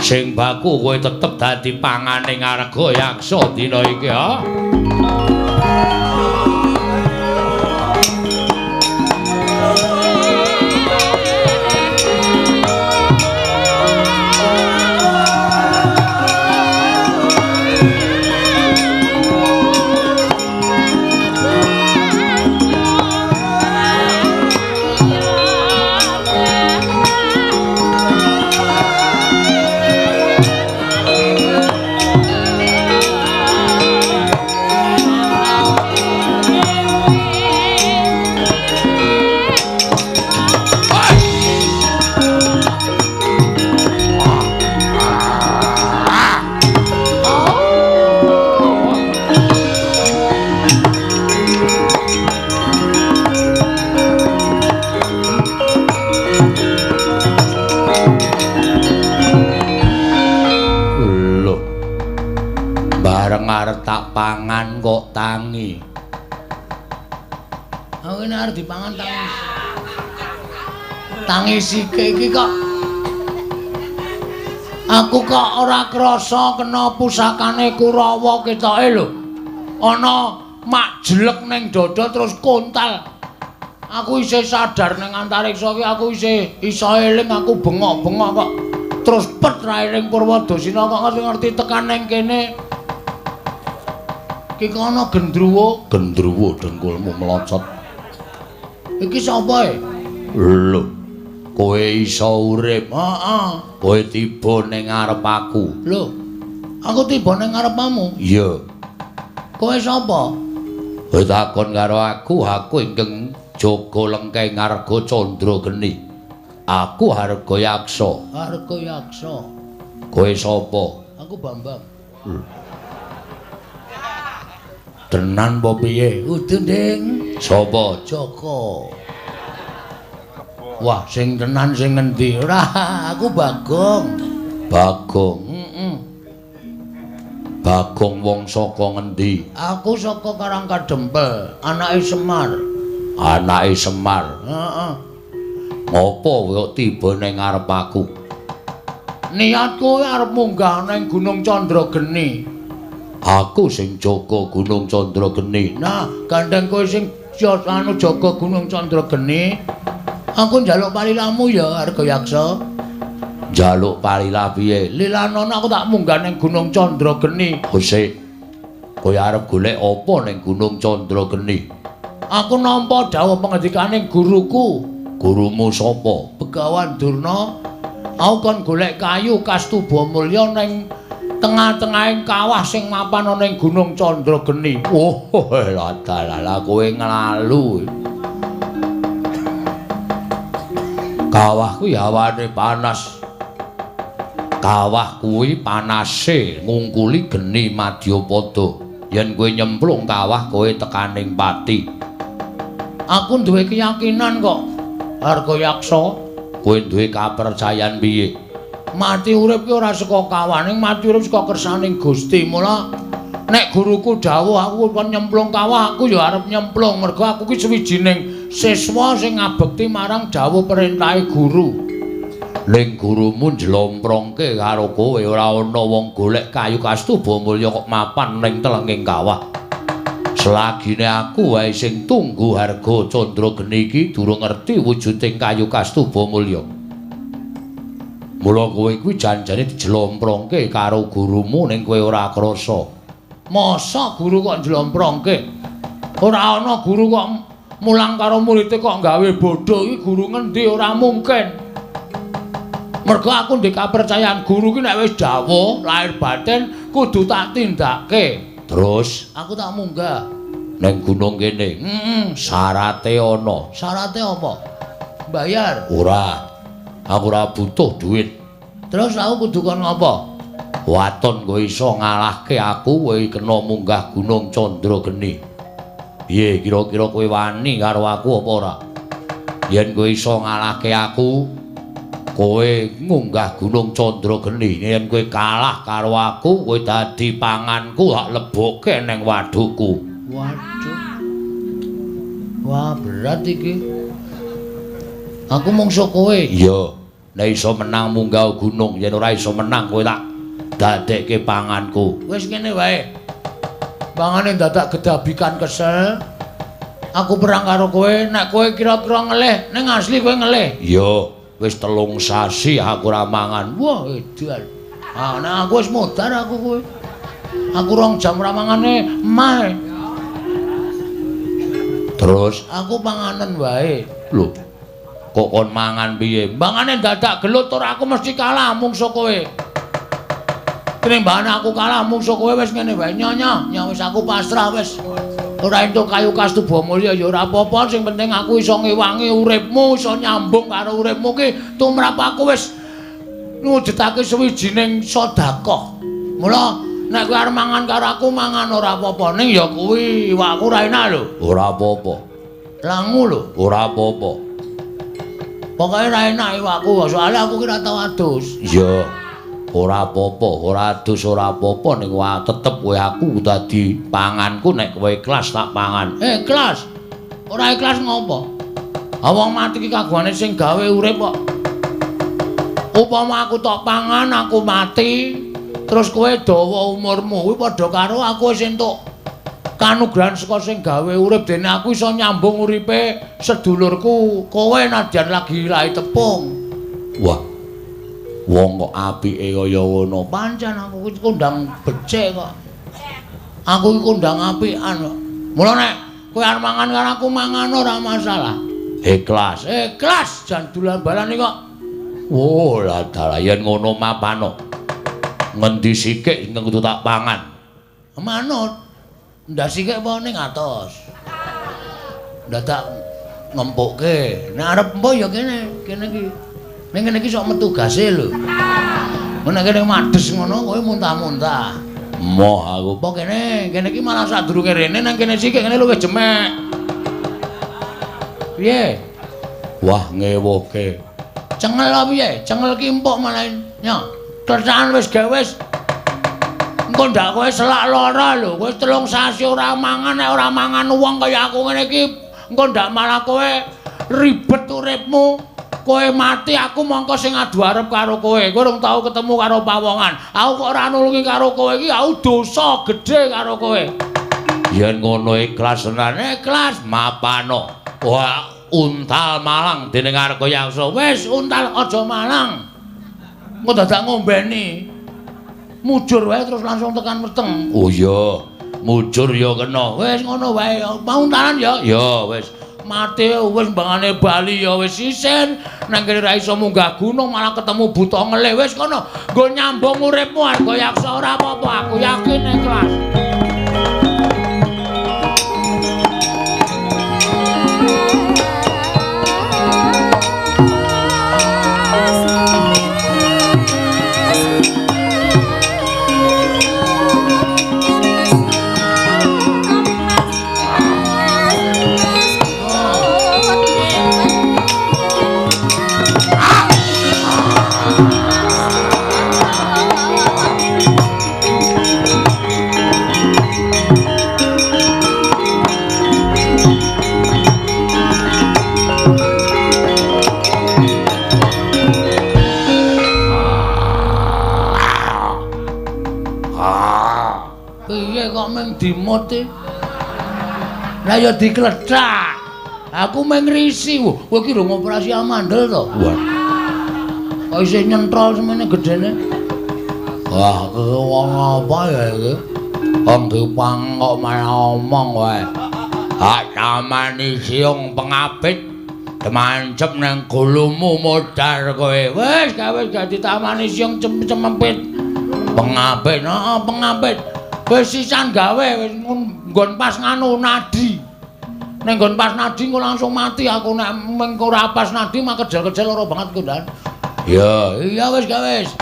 Sing baku kowe tetep dadi panganing Argayaksa dina iki ha. Pangan kok tangi. Aku ini arep dipangan tangi. Tangi sike iki kok. Aku kok ora krasa kena pusakane Kurawa ketoke lho. Ana mak jelek ning dada terus kontal. Aku isih sadar ning antariksa iki aku isih iso eling aku bengok-bengok kok. Terus pet ra eling Purwadasina kok ngerti-ngerti tekan ning kene. Iki ana gendruwo, gendruwo dengkulmu melocot. Iki sapa e? Lho, kowe iso urip. Heeh. Kowe tiba ning ngarep aku. Lho, aku tiba ning ngarepmu? Iya. Kowe sapa? Kowe takon karo aku, aku ingkang jaga lengkeng Arga Candra Geni. Aku Harga Yaksa. Harga Yaksa. Kowe sapa? Aku Bambang. Tenan apa piye? Udu, Ding. Sapa? Joko. Wah, sing tenan sing ngendi? Ora, aku Bagong. Bagong. Heeh. Bagong wong saka ngendi? Aku saka Karangkadempel, anake Semar. Anake Semar. Heeh. Ngopo kok tiba ning ngarep aku? Niatku arep munggah ning Gunung Chandrageni. Aku sing jaga Gunung Chandrageni. Nah, gandeng kowe sing anu jaga Gunung Chandrageni. Aku njaluk palilamu ya, Harga Yaksa. Njaluk palilah piye? Lilanono aku tak munggah ning Gunung Chandrageni. Sik. Kowe arep golek apa ning Gunung Chandrageni? Aku nampa dawuh pengendikane guruku. Gurumu sapa? Begawan Durna. Aku kon golek kayu Kastuba Mulya ning tengah-tengahing kawah sing mapan ana ning Gunung Chandrageni. Oh, ladalah kowe nglalu. Kawah kuwi hawane panas. Kawah kuwi panase ngungkuli geni madyapada. Yen kowe nyemplung kawah kowe tekaning pati. Aku duwe keyakinan kok, Harga Yaksa. Kowe duwe kapercayan piye? Mati urip ki ora saka kawah, ning mati urip saka kersaning Gusti. Mula nek guruku dawuh aku kon nyemplung kawah, aku ya arep nyemplung mergo aku ki sawijining siswa sing ngabekti marang dawuh perintahe guru. Ning gurumu njlomprongke karo kowe ora ana wong golek kayu Kastuba Mulya kok mapan ning telenging kawah. Selagine aku wae sing tunggu Harga Chandrageni iki durung ngerti wujuding kayu Kastuba Mulya. Mula kowe kuwi janjane dijlomprongke karo gurumu ning kowe ora krasa. Masa guru kok njlomprongke? Ora ana guru kok mulang karo muridé kok gawe bodho iki guru ngendi, ora mungkin. Mergo aku ndek kapercayaan guru ki nek wis dawuh lahir batin kudu tak tindake. Terus aku tak munggah ning gunung kene. Heeh, syarate ana. Syarate apa? Bayar? Ora. Aku ora butuh duit. Terus aku kudu kon ngopo? Waton kowe iso ngalahke aku, kowe kena munggah Gunung Chandrageni. Piye kira-kira kowe wani karo aku apa ora? Yen kowe iso ngalahke aku, kowe munggah Gunung Chandrageni. Yen kowe kalah karo aku, kowe dadi panganku, tak lebokke ning wadukku. Waduh. Wah, berat iki. Aku mungsuh kowe. Iya. Nek iso menang munggah gunung, yen ora iso menang kowe tak dadekke panganku. Wis ngene wae. Pangane dadak gedabikan kesel. Aku perang karo kowe, nek kowe kira-kira ngelih, ning asli kowe ngelih. Iya, wis 3 sasi aku ora mangan. Wah, edan. Ah, nek aku wis modar aku kowe. Aku 2 jam ora mangane emah. Terus aku panganen wae. Lho. Kok kon mangan piye? Mangane dadak gelut ora aku mesti kalah mungsuh kowe. Tinimbane aku kalah mungsuh kowe wis ngene wae nyonya, nya wis aku pasrah wis. Ora entuk kayu Kastuba Mulya ya ora apa-apa, sing penting aku iso ngewangi uripmu, iso nyambung karo uripmu ki tumrap aku wis ngujudake sawijining sedekah. Mula nek kowe arep mangan karo aku mangan ora apa-apa, ning ya kuwi iwakku ora enak lho. Ora apa-apa. Langu lho. Ora apa-apa. Pokoke ora enak iwakku, soalnya aku ki ora tau adus. Iya. Ora apa-apa, ora adus ora apa-apa ning wae tetep kowe aku dadi panganku nek kowe ikhlas tak pangan. Ikhlas. Ora ikhlas ngopo? Ha wong mati ki kagungane sing gawe urip kok. Upama aku tok pangan aku mati, terus kowe dawa umurmu kuwi padha karo aku wis entuk kanugrahan saka sing gawe urip, dene aku iso nyambung uripe sedulurku kowe nadyan lagi lahi tepung. Wah. Wong kok apike kaya ngono. Pancen aku ki kondang becik kok. Aku ki kondang apikan kok. Mula nek kowe arep mangan karo aku mangan ora masalah. Ikhlas. Ikhlas jan dolan balane kok. Oh, lah dalah yen ngono mapano. Ngendi sikik sing kudu tak pangan? Manut. Ndak sikik apa ning atos. Dadak ngempukke. Nek arep empo ya kene, kene iki. Ning kene iki sok metu gase lho. Nek kene mades ngono kowe muntah-muntah. Moh aku apa kene? Kene iki malah sadurunge rene nang kene sik kene luwih jemek. Piye? Wah ngewuhke. Cengel apa piye? Cengel ki empuk malah. Nyo, tercahan wis gawe wis. Engko ndak kowe selak lara lho, kowe 3 sasi ora mangan, nek ora mangan wong kaya aku ngene iki, engko ndak malah kowe ribet uripmu. Kowe mati aku mongko sing adu arep karo kowe. Kowe urung tau ketemu karo pawongan. Aku kok ora nulungi karo kowe iki, aku dosa gedhe karo kowe. Yen ngono ikhlas tenan, ikhlas mapano. Wah, untal malang dening Argayaksa. Wis untal aja malang. Engko dadak ngombeni. Mujur wae terus langsung tekan weteng. Oh iya, mujur ya kena. Wis ngono wae, pauntalan ya. Ya wis. Mati wis mbangane bali ya wis isin. Nang kene ra iso munggah gunung malah ketemu buta ngelih. Wis kono, nggo nyambung uripmu Argayaksa ora apa-apa, aku yakin ikhlas. Dimot e. Lah ya diklethak. Aku mung ngrisi. Kowe iki rung operasi amandel to? Wah. Kok isih nyentrol semene gedene. Wah, wong apa ya iki? Wong dipang kok malah omong wae. Hak tamani siung pengapit demancep nang gulumu modar kowe. Wis gawe dadi tamani siung cemempit. Pengapit, heeh, pengapit. Wis sisan gawe wis nggon pas nganu nadi. Ning nggon pas nadi engko langsung mati aku nek mengko ora pas nadi mah kejel-kejel lara banget ku ndan. Iya, iya wis gawe wis.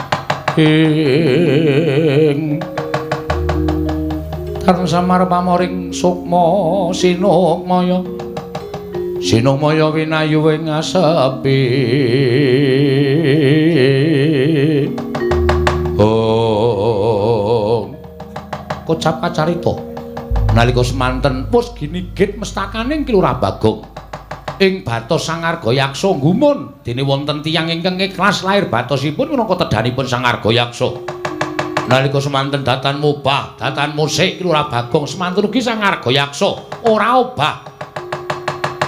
Ing Tarung Samar pamoring sukma sinukmaya. Sinukmaya winayu ing asepi. Oh. Kocap kacarita nalika semanten pus ginigit mestakaning Ki Lurah Bagong ing batos Sang Argayaksa gumun dene wonten tiyang ingkang ikhlas lair batosipun minangka tedhanipun Sang Argayaksa. Nalika semanten datan mubah datan musik Ki Lurah Bagong semanten ugi Sang Argayaksa ora obah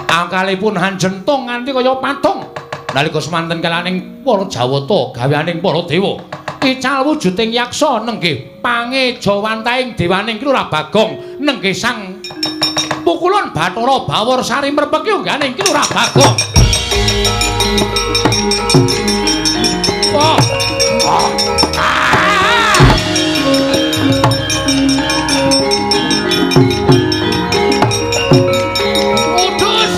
angkalipun hanjentung nganti kaya patung. Nalika semanten kalaning para Jawata gaweaning para dewa ical wujuding yaksa nenggih pangejawantahing dewaning Ki Lurah Bagong nenggih sang pukulun Bathara Bawor Sari mrepeki ungganing Ki Lurah Bagong. Oh. Oh. Ah. Kudus.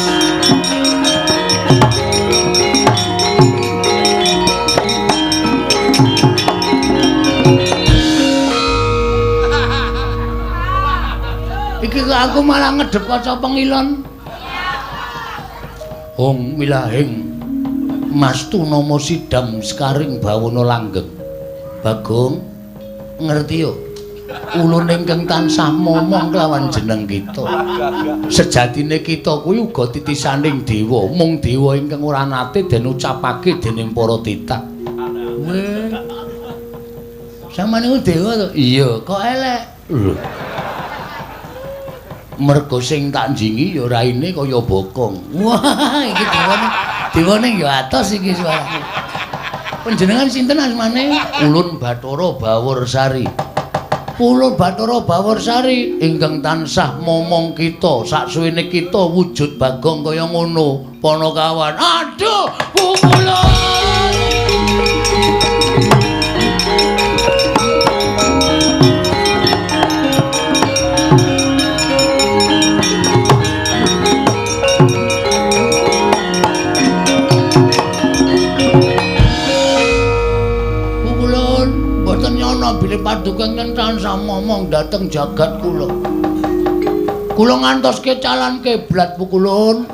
Iki kok aku malah ngedep kaca pengilon. Hong wilahing mastu nama sidam sekaring bawana langgeng. Bagong ngerti yo. Ulun ingkang tansah momong kelawan jeneng kita. Sejatine kita kuwi uga titisaning dewa, mung dewa ingkang ora nate den ucapake dening para titah. Weh. Sampeyan niku dewa to? Iya, kok elek. Lho. Mergo sing tak njingi ya raine kaya bokong. Wah, iki dewane. Dewane ya atos iki suarane. Panjenengan sinten asmane? Ulun Bathara Baworsari. Ulun Bathara Baworsari ingkang tansah momong kita saksuwene kita wujud Bagong kaya ngono. Panakawan. Aduh, pukulun. Ngapunten nyono bilih paduka ingkang tansah momong dhateng jagat kula. Kula ngantos kecalan kiblat pukulun.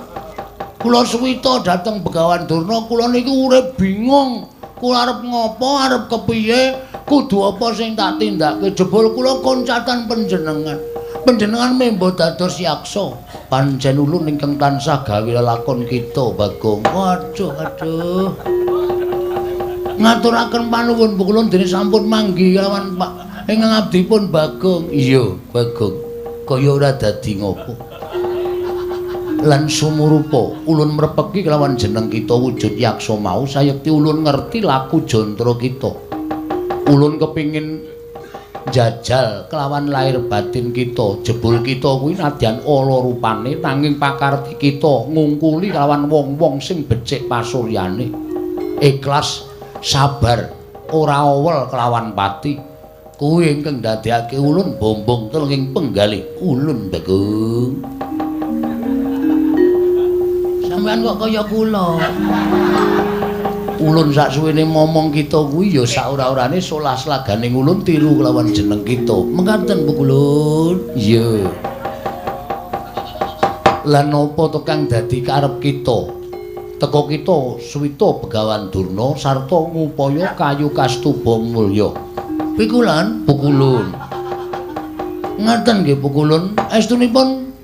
Kula suwita dhateng Begawan Durna, kula niku urip bingung. Kula arep ngopo, arep kepiye, kudu apa sing tak tindakake. Jebul kula koncatan panjenengan. Panjenengan membo dados yaksa. Pancen ulun ingkang tansah gawe lelakon kita, Bagong. Waduh, aduh. Ngaturaken panuwun pukulun dene sampun manggi kelawan Pak ingkang abdipun Bagong. Iya, Bagong. Kaya ora dadi ngopo. Lan sumurupa ulun mrepeki kelawan jeneng kita wujud yaksa mau sayekti ulun ngerti laku jantara kita. Ulun kepingin jajal kelawan lahir batin kita. Jebul kita kuwi nadyan ala rupane nanging pakarti kita ngungkuli kelawan wong-wong sing becik pasuryane. Ikhlas, sabar, ora owel kelawan pati. Kuwi ingkang ndadekake ulun bombong telenging penggalih ulun Bagong. Sampeyan kok kaya kula. Ulun saksuwene momong kita kuwi ya sak ora-orane solas laganing ulun tiru kelawan jeneng kita. Mekaten pukulun. Iya. Lan napa to kang dadi karep kita? Teka kita suwita Begawan Durna sarta ngupaya kayu kastuba mulya. Pikulan pukulun. Ngaten nggih pukulun. Estunipun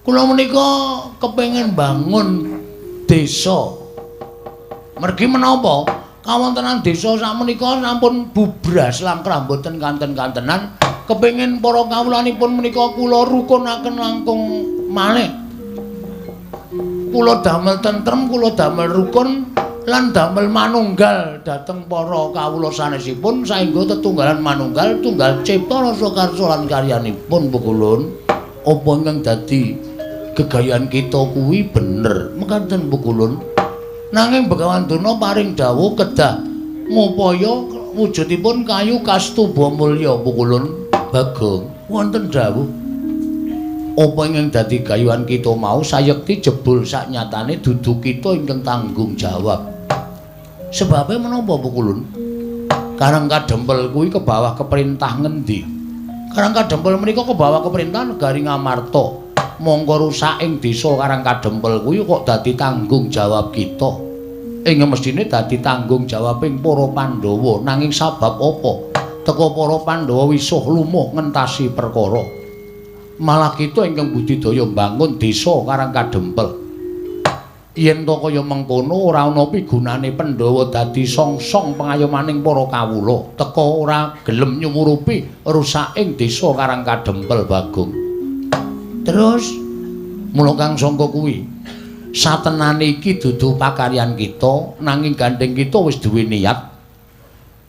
kula menika kepengin bangun desa. Mergi menapa kawontenan desa sakmenika sampun bubras langkrah mboten kanten-kantenan. Kepengin para kawulanipun menika kula rukunaken langkung malih. Kula damel tentrem, kula damel rukun lan damel manunggal dhateng para kawula sanesipun saengga tetunggalan manunggal tunggal cipta rasa karsa lan karyanipun pukulun. Apa ingkang dadi gegayan kita kuwi bener mekaten pukulun. Nanging Begawan Durna paring dawuh kedah ngupaya wujudipun kayu kastuba mulya pukulun. Bagong wonten dawuh apa ingkang dadi gayuhan kita mau sayekti jebul saknyatane dudu kita ingkang tanggung jawab. Sebabe menapa pukulun? Karang Kadempel kuwi kebawah keperintah ngendi? Karang Kadempel menika kebawah keperintah negari Ngamarta. Mongko rusak ing desa Karang Kadempel kuwi kok dadi tanggung jawab kita. Ing mestine dadi tanggung jawabing para Pandhawa. Nanging sabab apa? Teka para Pandhawa wisuh lumuh ngentasi perkara. Malah kita ingkang budidaya mbangun desa Karang Kadempel. Yen to kaya mengkono ora ana pigunane Pandhawa dadi songsong pengayomaning para kawula. Teka ora gelem nyumurupi rusaking desa Karang Kadempel Bagong. Terus mula kang sangka kuwi satenane iki dudu pakaryan kita nanging gandeng kita wis duwe niat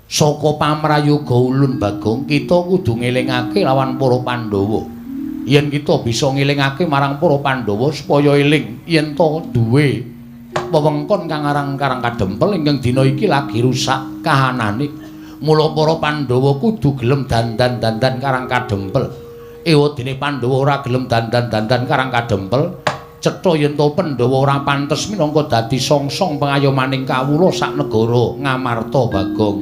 saka pamrayoga ulun Bagong kita kudu ngelingake lawan para Pandhawa. Yen kita bisa ngelingake marang para Pandhawa supaya eling yen to duwe wewengkon kang aran Karang Kadempel ingkang dina iki lagi rusak kahanane. Mula para Pandhawa kudu gelem dandan-dandan Karang Kadempel. Ewadene Pandhawa ora gelem dandan-dandan Karang Kadempel, cetha yen to Pandhawa ora pantes minangka dadi songsong pengayomaning kawula sak negara Ngamarta Bagong.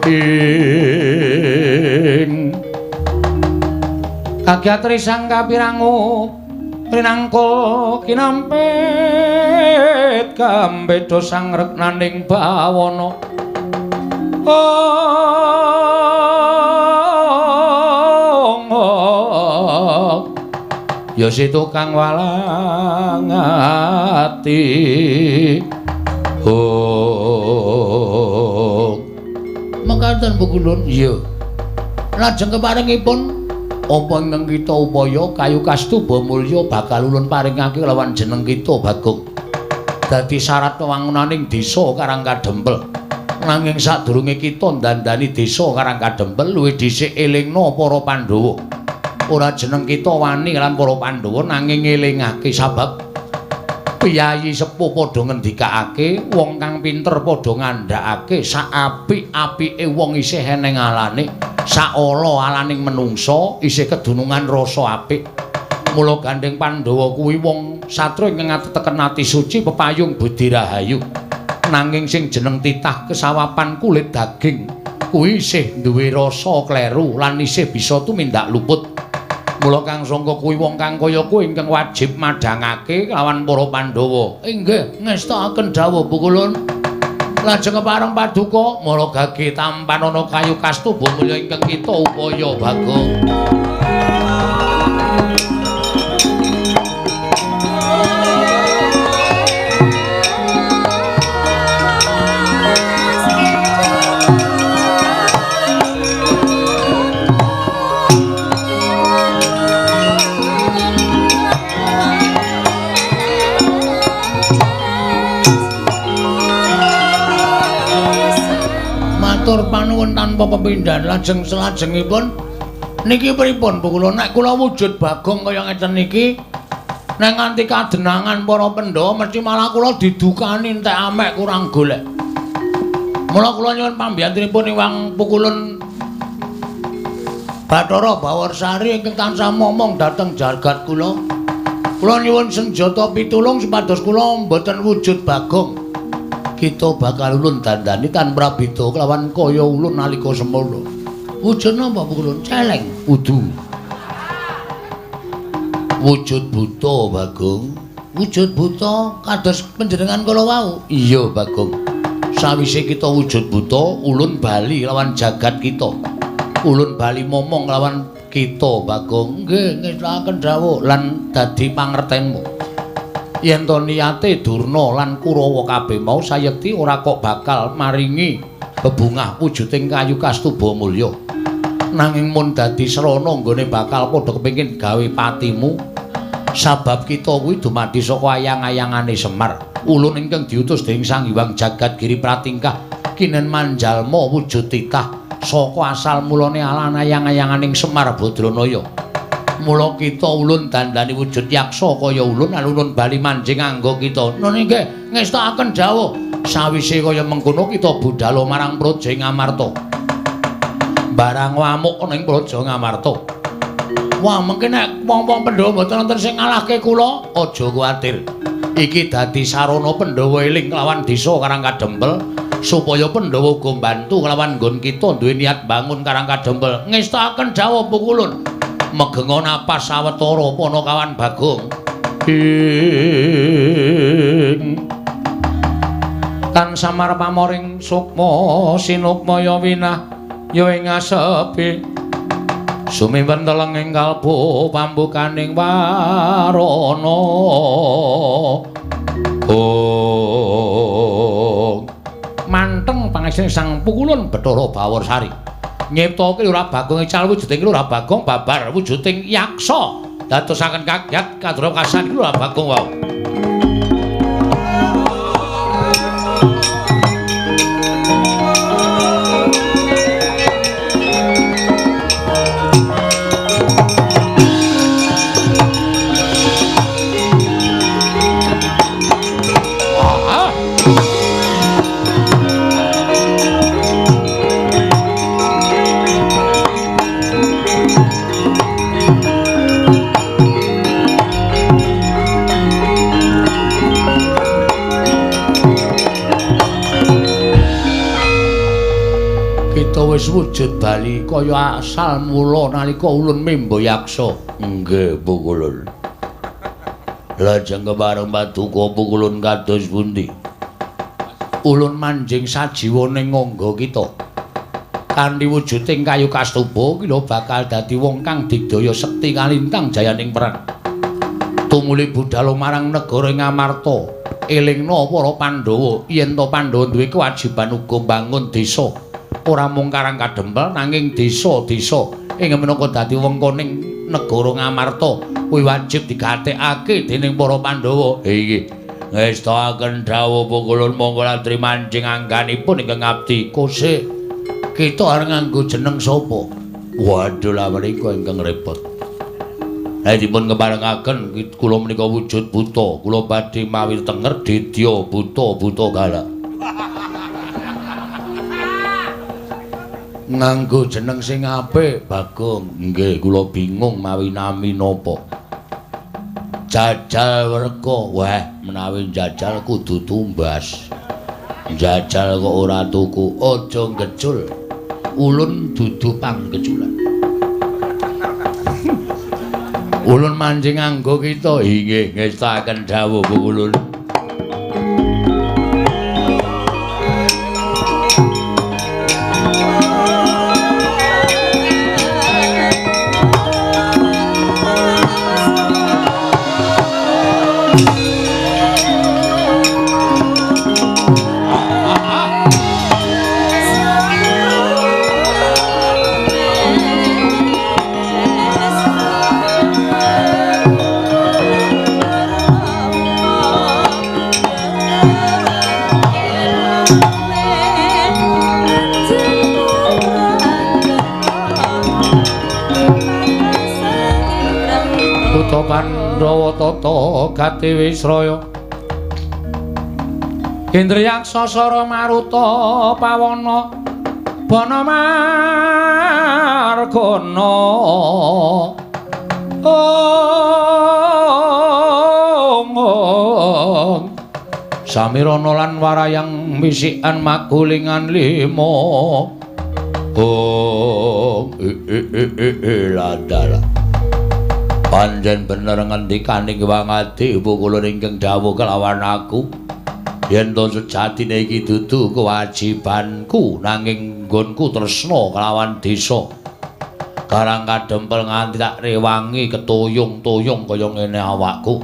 Ing kagyatri sang kapirangu rinangka kinampit kambeda sang reknaning bawana. Ya si tukang walang ati. Oh. Mekaten pukulun. Iya. Lajeng keparengipun apa ingkang kita upaya kayu kastuba mulya bakal ulun paringake lawan jeneng kita Bagong. Dadi syarat wangunaning desa Karang Kadempel. Nanging sadurunge kita ndandani desa Karang Kadempel luwih dhisik elingna para Pandhawa. Ora jeneng kita wani lan para Pandhawa nanging ngelingake sabab piyayi sepuh padha ngendikake, wong kang pinter padha ngandhakake sak apik-apike wong isih eneng alane, sak ala alaning menungsa isih kedunungan rasa apik. Mula gandeng Pandhawa kuwi wong satria ingkang ateteken ati suci pepayung budi rahayu. Nanging sing jeneng titah kesawapan kulit daging Kuwi isih duwe rasa kleru lan isih bisa tumindak luput. Mula Kang Sangka kuwi wong kang kaya kuwi ingkang wajib madhangake lawan para Pandhawa. Inggih, ngestakaken dawuh Pukulun. Lajeng kepareng paduka mara gage tampanana kayu kastuba mulya ingkang kita upaya Bagong. Matur panuwun tanpa pepindhan. Lajeng selajengipun niki pripun Bu kula? Nek kula wujud Bagong kaya ngeten niki nek nganti kadenangan para Pandhawa mesti malah kula didukani entek amek kurang golek. Mula kula nyuwun pambiyantunipun Iwang Pukulun Bathara Bawarsari ingkang tansah momong dhateng jagat kula. Kula nyuwun senjata pitulung supados kula mboten wujud Bagong. Kita bakal ulun dandani tan prabeda kelawan kaya ulun nalika semana. Wujud napa Pukulun? Celeng. Udu. Wujud buta Bagong. Wujud buta kados panjenengan kala wau. Iya Bagong. Sawise kita wujud buta, ulun bali lawan jagat kita. Ulun bali momong lawan kita Bagong. Nggih, ngestakaken dawuh lan dadi pangertenmu. Yen to niyate Durna lan Kurawa kabeh mau sayekti ora kok bakal maringi bebungah wujuding kayu kastuba mulya. Nanging mun dadi srana nggone bakal padha kepengin gawe patimu. Sabab kita kuwi dumadi saka ayang-ayangane Semar. Ulun ingkang diutus dening Sang Hyang Jagat Giri Pratingkah kinen manjalma wujud titah saka asal mulane alan ayang-ayanganing Semar Badranaya. Mula kita ulun dandani wujud yaksa kaya ulun lan ulun bali manjing anggo kita. Nun inggih ngestakaken dawuh. Sawise kaya mengkono kita budhal marang Praja Ngamarta. Barang ngamuk ana ing Praja Ngamarta. Wah, mengke nek wong-wong Pandhawa mboten wonten sing ngalahke kula, aja kuwatir. Iki dadi sarana Pandhawa eling kelawan desa Karang Kadempel supaya Pandhawa uga mbantu kelawan nggon kita duwe niat bangun Karang Kadempel. Ngestakaken dawuh Pukulun. Megenga napas sawetara Panakawan Bagong. Ing tan samar pamoring sukma sinukmaya winah ya ing asepi sumiwen teleng ing kalbu pambukaning warana. Oh, manteng pangesane Sang Pukulun Bathara Bawarsari. Nyiptake Lurah Bagong ical wujuding Lurah Bagong babar wujuding yaksa dadosaken kagyat kadra kasan Lurah Bagong wau. Wis wujud bali kaya asal mula nalika ulun membo yaksa. Nggih, Pukulun. Lajeng kepareng paduka Pukulun kados pundi? Ulun manjing sajiwa ning ngangga kita. Kanthi wujuding kayu kastuba ki lho bakal dadi wong kang digdaya sekti kalintang jayaning perang. Tumuli budhal marang negara Ngamarta, elingna para Pandhawa yen to Pandhawa duwe kewajiban uga mbangun desa. Ora mung Karang Kadempel nanging desa-desa ing minangka dadi wengkoning negara Ngamarta kuwi wajib digatekake dening para Pandhawa. Inggih. Ngestakaken dawuh Pukulun monggo latri manjing angganipun ingkang ngabdi. Kose kita arep nganggo jeneng sapa? Waduh lha menika ingkang repot. Lah dipun keparengaken kula menika wujud buta, kula badhe mawi tenger dedya buta-buta galak. Nganggo jeneng sing apik, Bagong. Nggih, kula bingung mawi nami napa. Jajal werka. Wah, menawi jajal kudu tumbas. Jajal kok ora tuku, aja ngecul. Ulun dudu pangkeculan. Ulun manjing anggo kita inggih ngestakaken dawuh ulun. Pandhawa tata gati wisraya Indriyaksa sara maruta pawana bana margana ong samirana lan warayang wisikan magulingan lima ong ladala. Pancen bener ngendikaning Wangadi ibu kula ingkang dawuh kelawan aku yen to sejatine iki dudu kewajibanku nanging nggonku tresna kelawan desa Karang Kadempel nganti tak rewangi ketuyung-tuyung kaya ngene awakku.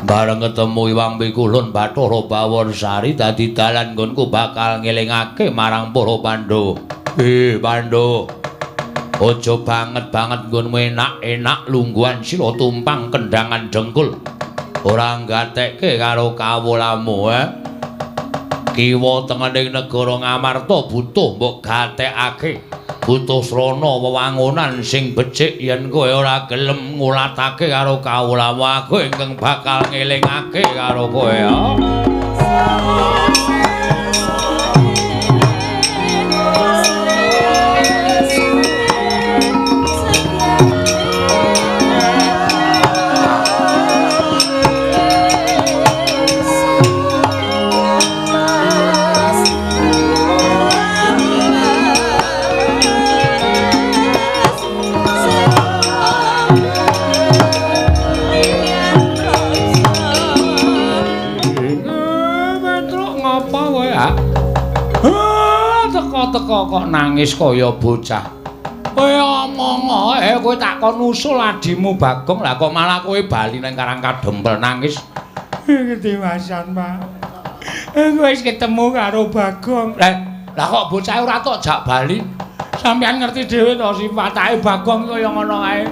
Bareng ketemu Iwang Pikulun Bathara Baworsari dadi dalan nggonku bakal ngelingake marang para Pandhawa. Pandhawa, aja banget-banget nggonmu enak-enak lungguhan sira tumpang kendangan dengkul. Ora nggatekke karo kawulamu, Kiwa tengening negara Ngamarta butuh mbok gatekake. Butuh srana wewangunan sing becik yen kowe ora gelem ngulatake karo kawulamu aku ingkang bakal ngelingake karo kowe ya. Teko kok nangis kaya bocah. Kowe omong ae kowe tak kon usul adimu Bagong, lah kok malah kowe bali nang Karang Kadempel nangis. Ketiwasan, Pak. Aku wis ketemu karo Bagong. Lah kok bocah ora tok jak bali? Sampeyan ngerti dhewe to sifatake Bagong kaya ngono kae.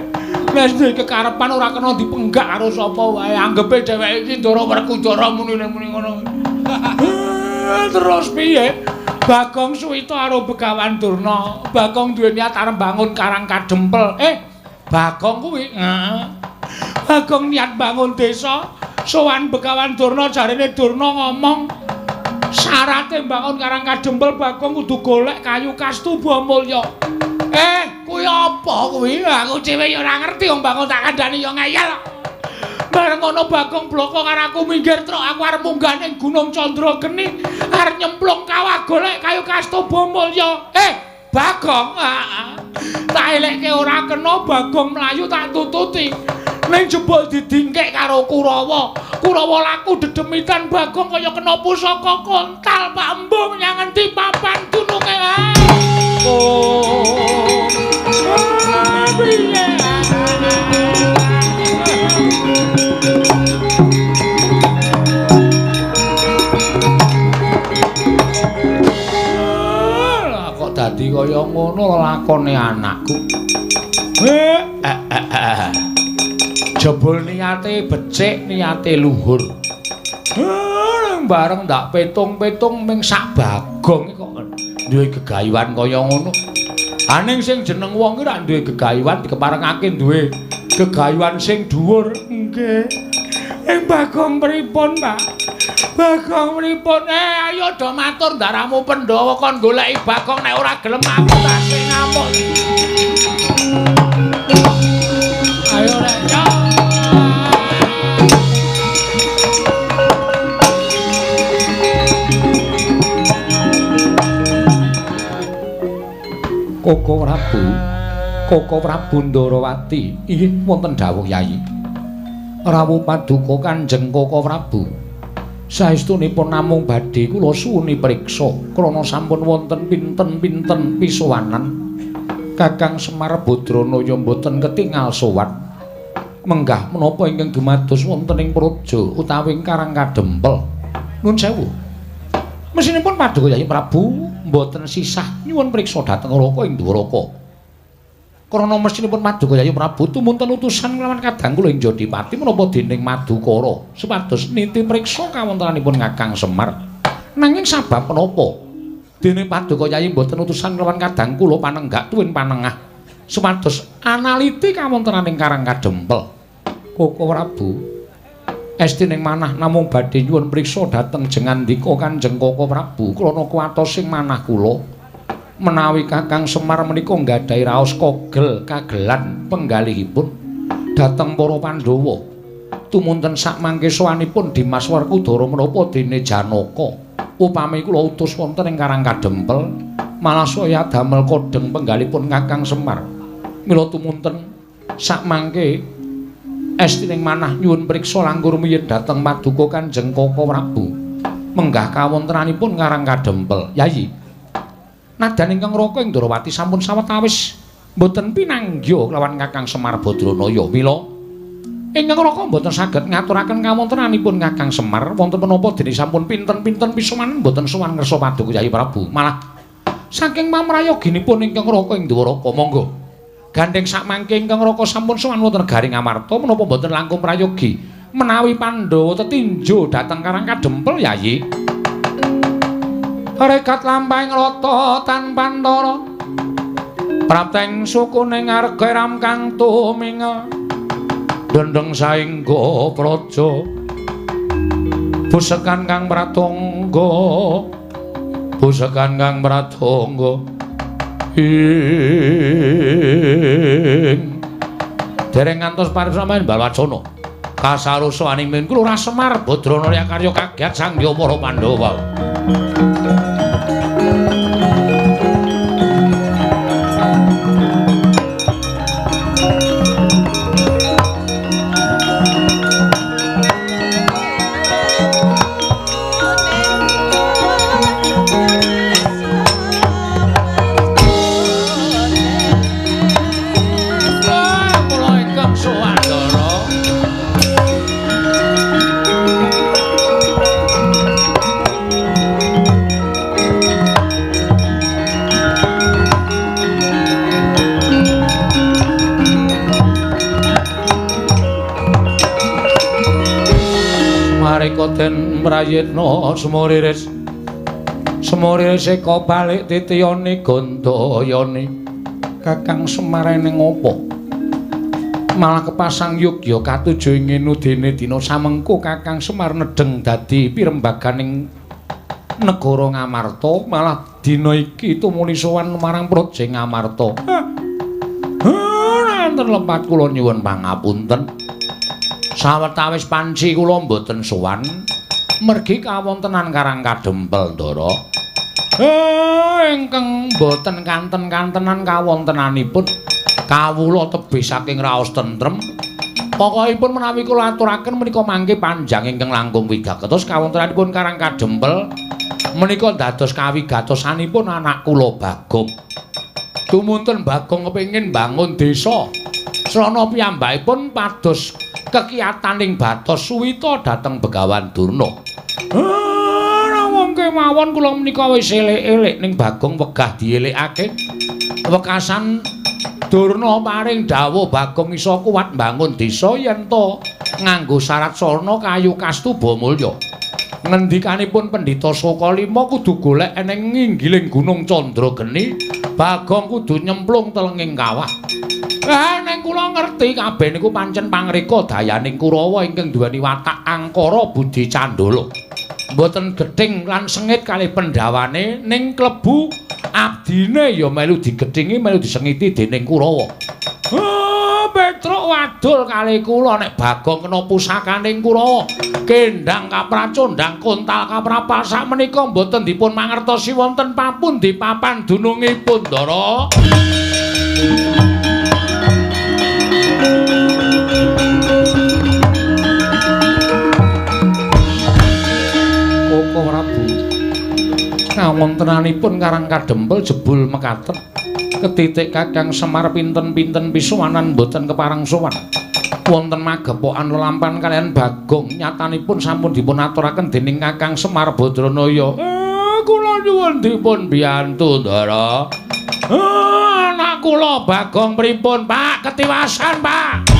Wis duwe kekarepan ora kena dipenggak karo sapa wae. Anggepe dheweke iki Ndara Werkudara muni-muni ngono. Terus piye? Bagong suwita karo Begawan Durna. Bagong duwe niat arep bangun Karang Kadempel. Bagong kuwi. Heeh. Bagong niat bangun desa. Sowan Begawan Durna jarene Durna ngomong syarate bangun Karang Kadempel Bagong kudu golek kayu kastuba mulya. Kuwi apa kuwi? Aku dhewe ya ora ngerti wong bangun tak kandhani ya ngeyel. Bareng ngono Bagong bloko karo aku minggir truk aku arep munggah ning Gunung Candrageni arep nyemplung kawah golek kayu kastuba mulya. Bagong, tak elekke ora kena Bagong mlayu tak tututi. Ning jebul didingkek karo Kurawa. Kurawa laku dedemitan Bagong kaya kena pusaka kontal Pak Embung menyang endi papan gununge. Oh. Piye? Kok dadi kaya ngono lelakone anakku. Jebul niate becik, niate luhur. Bareng ndak petung-petung ming sak Bagong kok duwe gegayuhan kaya ngono. Aning sing jeneng wong ki rak duwe gegayuhan dikeparengake duwe gegayuhan sing dhuwur. Nggih. Ing Bagong pripun, Pak? Bagong pripun? Ayo do matur ndaramu Pandhawa kon goleki Bagong nek ora gelem aku tak sing ngamuk. Ayo rek. Koko Prabu, Koko Prabu Ndarawati, inggih wonten dawuh Yayi. Rawuh paduka Kanjeng Koko Prabu. Saestunipun namung badhe kula suwuni priksa krana sampun wonten pinten-pinten pisowanan. Kakang Semar Badranaya mboten ketingal sowan. Menggah menapa ingkang dumados wonten ing praja utawi ing Karang Kadempel. Nun sewu. Mesinipun paduka Yayi Prabu mboten sisah nyuwun priksa dhateng Raka ing Dwaraka. Krana mesinipun paduka Yayi Prabu tumunten utusan kelawan kadang kula ing Jodipati menapa dening Madukara supados niti priksa kawontenanipun Kakang Semar. Nanging sabab menapa dene paduka Yayi mboten utusan kelawan kadang kula panenggak tuwin panengah supados analiti kawontenaning Karang Kadempel. Koko Prabu estining manah namung badhe nyuwun priksa dhateng jengandika Kanjeng Koko Prabu krana kuwatos sing manah kula menawi Kakang Semar menika nggadahi raos kogel kagelan penggalihipun dhateng para Pandhawa. Tumunten sakmangke sowanipun Dimas Werkudara menapa dene Janaka upami kula utus wonten ing Karang Kadempel malah saya damel kodheng penggalipun Kakang Semar. Mila tumunten sakmangke estining manah nyuwun priksa langkung rumiyin dhateng paduka Kanjeng Koko Prabu menggah kawontenanipun Karang Kadempel. Yayi, nadan ingkang Raka ing Ndarawati sampun sawetawis mboten pinanggya kelawan Kakang Semar Badranaya. Mila ingkang Raka mboten saged ngaturaken kawontenanipun Kakang Semar wonten menapa dene sampun pinten-pinten pisowanan mboten sowan ngersa paduka Yayi Prabu. Malah saking pamrayoginipun ingkang Raka ing Dwaraka monggo gandheng sakmangke ingkang Raka sampun sowan wonten negari Ngamarta menapa mboten langkung prayogi menawi Pandhawa tetinjo dhateng Karang Kadempel Yayi. Rekat lampahing rata tanpantara prapteng sukune ngarga ram kang tumingel dendeng saengga praja busekan kang pratangga busekan kang pratangga ing dereng ngantos paripsaman Balwacana kasarusaning min kula Semar Badranaya karya kagiat sangya para Pandhawa. Den prayitna sumuriris sumuriris eka balik titiyane gandayane Kakang Semar ning apa malah kepasang yogya katuju ing ngene dina samengko Kakang Semar nedheng dadi pirembaganing negara Ngamarta malah dina iki tumuli sowan marang praja Ngamarta. Wonten lepat kula nyuwun pangapunten. Sawetawis panci kula mboten sowan mergi kawontenan Karang Kadempel, Ndara. Ingkang mboten kanten-kantenan kawontenanipun kawula tebih saking raos tentrem. Pokokipun menawi kula aturaken menika mangke panjang ingkang langkung wigatos kawontenanipun Karang Kadempel menika dados kawigatosanipun anak kula Bagong. Tumunten Bagong kepengin bangun desa. Srana piyambakipun pados kekiyataning batos suwita dhateng Begawan Durna. Wong kemawon kula menika wis elek-elek ning Bagong wegah dielekake. Wekasan Durna paring dawuh Bagong iso kuat mbangun desa yen to nganggo syarat sarana kayu kastuba mulya. Ngendikanipun Pendhita Sukalima kudu golek eneng nginggiling Gunung Candrageni, Bagong kudu nyemplung telenging kawah. Neng kula ngerti kabeh niku pancen pangreka dayaning Kurawa ingkang duweni watak angkara budi candala. Mboten gething lan sengit kalih pendhawane ning klebu abdine ya melu digethingi melu disengiti dening Kurawa. Petruk wadul kalih kula nek Bagong kena pusakaning Kurawa. Kendang kapracondang kontal kaprapal sakmenika mboten dipun mangertosi wonten papundi papan dunungipun, Ndara. Koko Prabu, kawontenanipun Karang Kadempel jebul mekaten ketitik Kakang Semar pinten-pinten pisuwanan mboten kepareng sowan. Wonten magepokan lelampan kaliyan Bagong nyatanipun sampun dipun aturaken dening Kakang Semar Badranaya. Kula nyuwun dipun biyantu, Ndara. Anak kula Bagong pripun, Pak? Ketiwasan, Pak.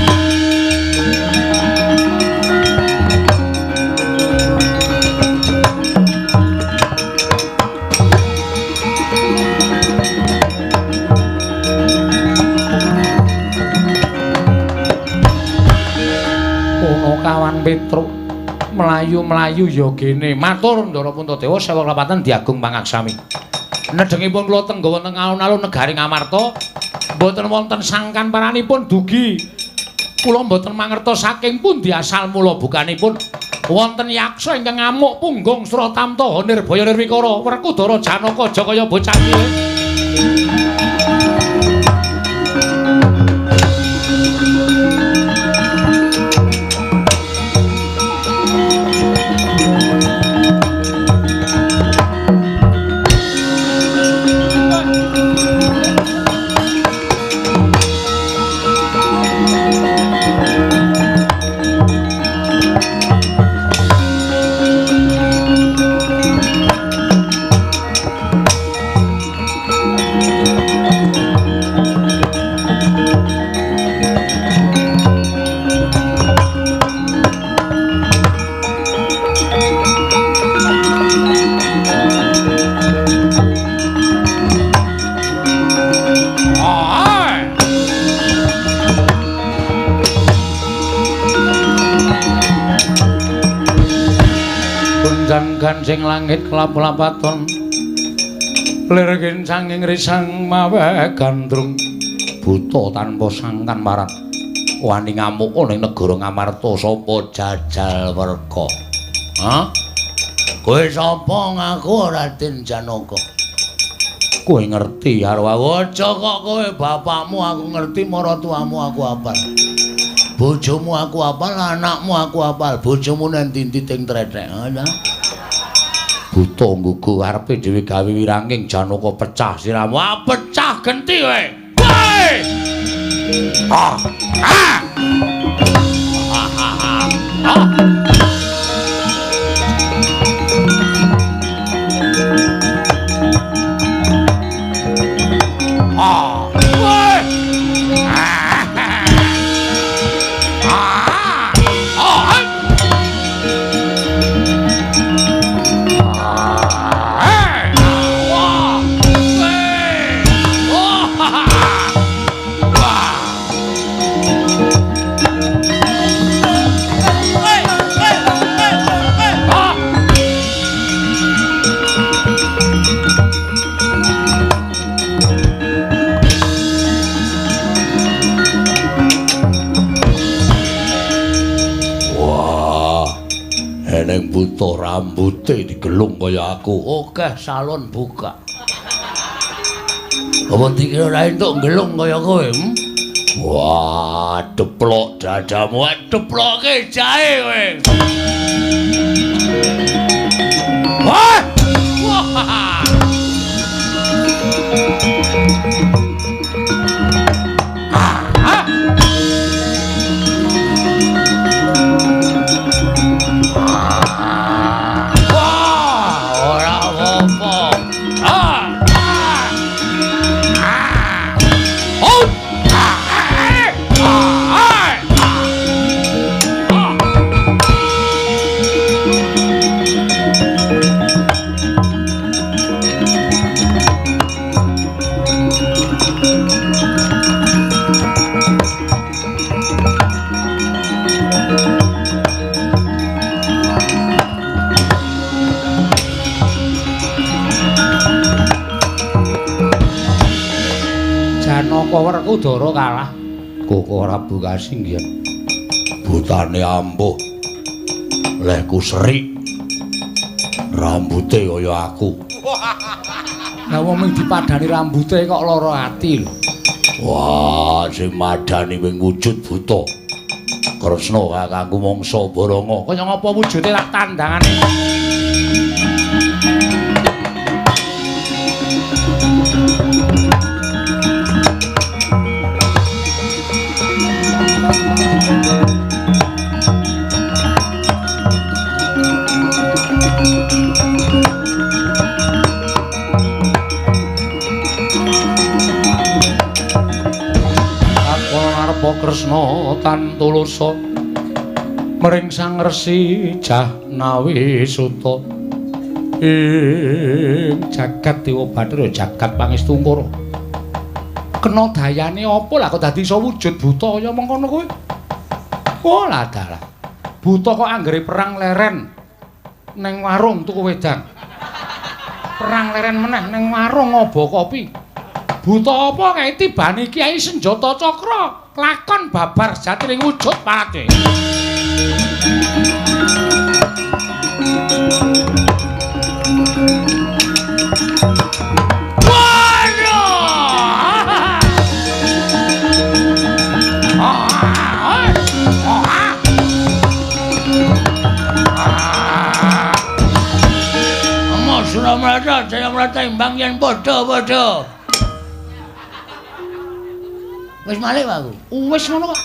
Kawan Petruk mlayu-mlayu ya gene. Matur Ndara Puntadewa sewa klapatan diagung pangaksami. Nedhengipun kula tengga wonten alun-alun negari Ngamarta, mboten wonten sangkan paranipun dugi. Kula mboten mangertos saking pundi asal mula bukanipun wonten yaksa ingkang ngamuk punggung Sratamta Nirbaya Nirwikara Werkudara Janaka Jakaya bocah cilik. Gancing langit kelap-lapaton lir kincanging risang mawe gandrung buta tanpa sangkan marat wani ngamuk ning negara Ngamarta sapa jajal werka. Ha? Kowe sapa ngaku Raden Janaka? Kowe ngerti karo aku? Aja kok kowe bapakmu aku ngerti, maratuamu aku apal. Bojomu aku apal, anakmu aku apal. Bojomu nang ndi-ndi ting trethek. Ha? Buta nggugu arepe dhewe gawe wiranging Janaka pecah siramu. Ah, pecah genti kowe. Woi! Ah! Ah! Ah! Ah! Ah! Woi! Ah! Ah! Ah! Eneng buta rambute digelung kaya aku. Oke, salon buka. Apa dikira ora entuk gelung kaya kowe? Wah, deplok dadamu, deploke jahe kowe. Wah! Wah! Janaka Werkudara kalah. Koko Prabu kasinggihan. Butane ampuh. Lehku serik. Rambute kaya aku. Lah wong mung dipadani rambute kok lara ati lho. Wah, sing madani wing wujud buta. Kresna kakangku mangsa Baranga. Kaya ngapa wujude tak tandangane. Kresna tan tulusa mring Sang Resi Jahnawi Suta ing jagat Dewa Bathara jagat Pangestungkara. Kena dayane apa lah kok dadi iso wujud buta kaya mengkono kuwi? Oh lah dalah. Buta kok anggere perang leren neng warung tuku wedang. Perang leren meneh neng warung ngobo kopi. Buta apa kae tibane kiai senjata cakra lakon babar sejatining wujud parate. Amo Suramrata Jayamrata imbang yen padha-padha. Wis malik aku. Wis ngono kok.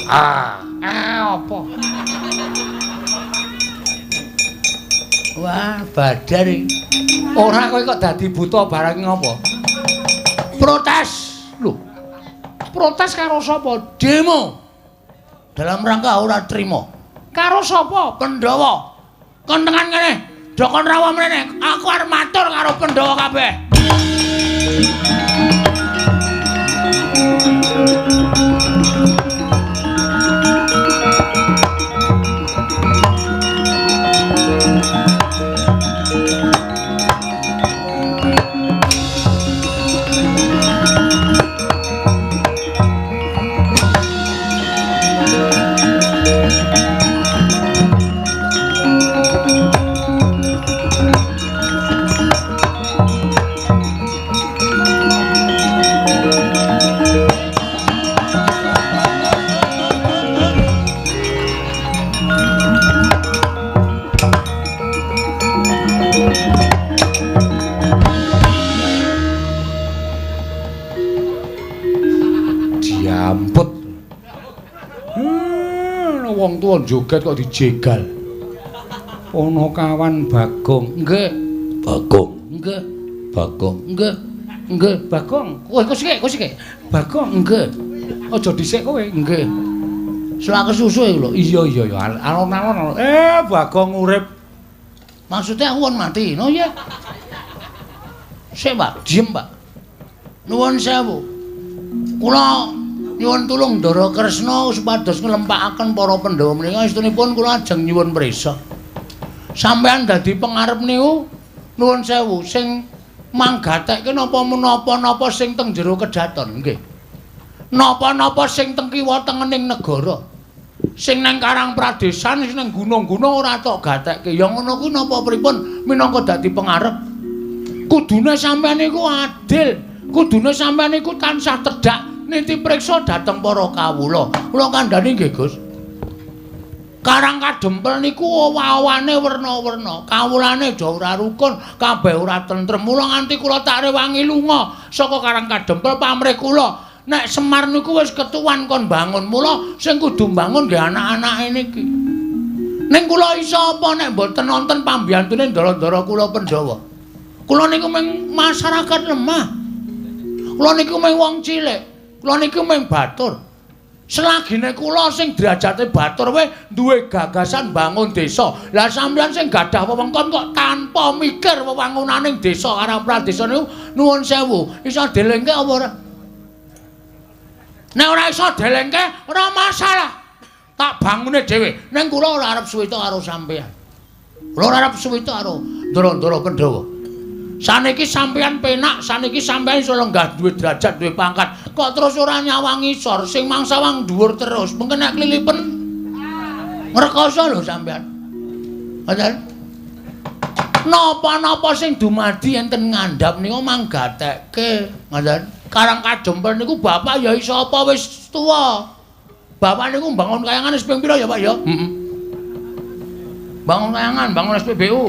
Ah, apa? Wah, badar iki. Ora kowe kok dadi buta barang ngopo? Protes. Lho. Protes karo sapa? Demo. Dalam rangka ora trima. Karo sapa? Pandhawa. Kon tekan kene. Dokon rawa mrene. Aku arep matur karo Pandhawa kabeh. Diamput. Wong tuwa joget kok dijegal. Ana kawan Bagong. Nggih. Bagong. Nggih. Bagong. Nggih. Nggih, Bagong. Kowe kok sik. Bagong. Nggih. Aja dhisik kowe. Nggih. Selak kesusu iku lho. Iya iya ya, alon-alon. Bagong urip. Maksudnya aku won mati, no ya. Sik, Pak, diem, Pak. Nuwun sewu. Kula nyuwun tulung Ndara Kresna supados nglempakaken para Pandhawa menika estunipun kula ajeng nyuwun prisa. Sampeyan dadi pengarep niku nuwun sewu sing manggatekke napa menapa-napa sing teng jero kedaton nggih. Napa-napa sing teng kiwa tengening negara. Sing nang Karang Pradesan, sing nang gunung-gunung ora tok gatekke. Ya ngono kuwi napa pripun minangka dadi pengarep? Kudune sampeyan niku adil, kudune sampeyan niku tansah tedhak niti priksa dhateng para kawula. Kula kandhani nggih, Gus. Karang Kadempel niku owah-owane werna-werna, kawulane do ora rukun, kabeh ora tentrem. Mula nganti kula tak rewangi lunga saka Karang Kadempel pamrih kula. Nek Semar niku wis ketuwan kon bangun, mula sing kudu mbangun nggih anak-anake niki. Ning kula iso apa nek mboten nonton pambiyantune ndara-ndara kula Pandhawa. Kula niku mung masyarakat lemah. Kula niku mung wong cilik. Kula niku mung batur. Selagine kula sing derajate batur wae duwe gagasan bangun desa. Lah sampeyan sing gadah wewengkon kok tanpa mikir wewangunaning desa Karang Pradesa niku nuwun sewu, iso delengke apa ora? Nek ora iso delengke ora masalah. Tak bangune dhewe. Ning kula ora arep suwita karo sampeyan. Kula ora arep suwita karo ndara-ndara Pandhawa. Saniki sampeyan penak, saniki sampeyan iso lenggah duwe derajat, duwe pangkat. Kok terus ora nyawang ngisor, sing mangsawang dhuwur terus. Mengke nek klilipen. Ngrekoso lho sampean. Ngoten. Napa-napa sing dumadi enten ngandhap niku manggatekke, ngoten. Karang Kajempel niku bapak ya iso apa wis tuwa. Bapak niku mbangun kayangan wis ping pira ya, Pak ya? Heeh. Bangun kayangan, bangun SPBU.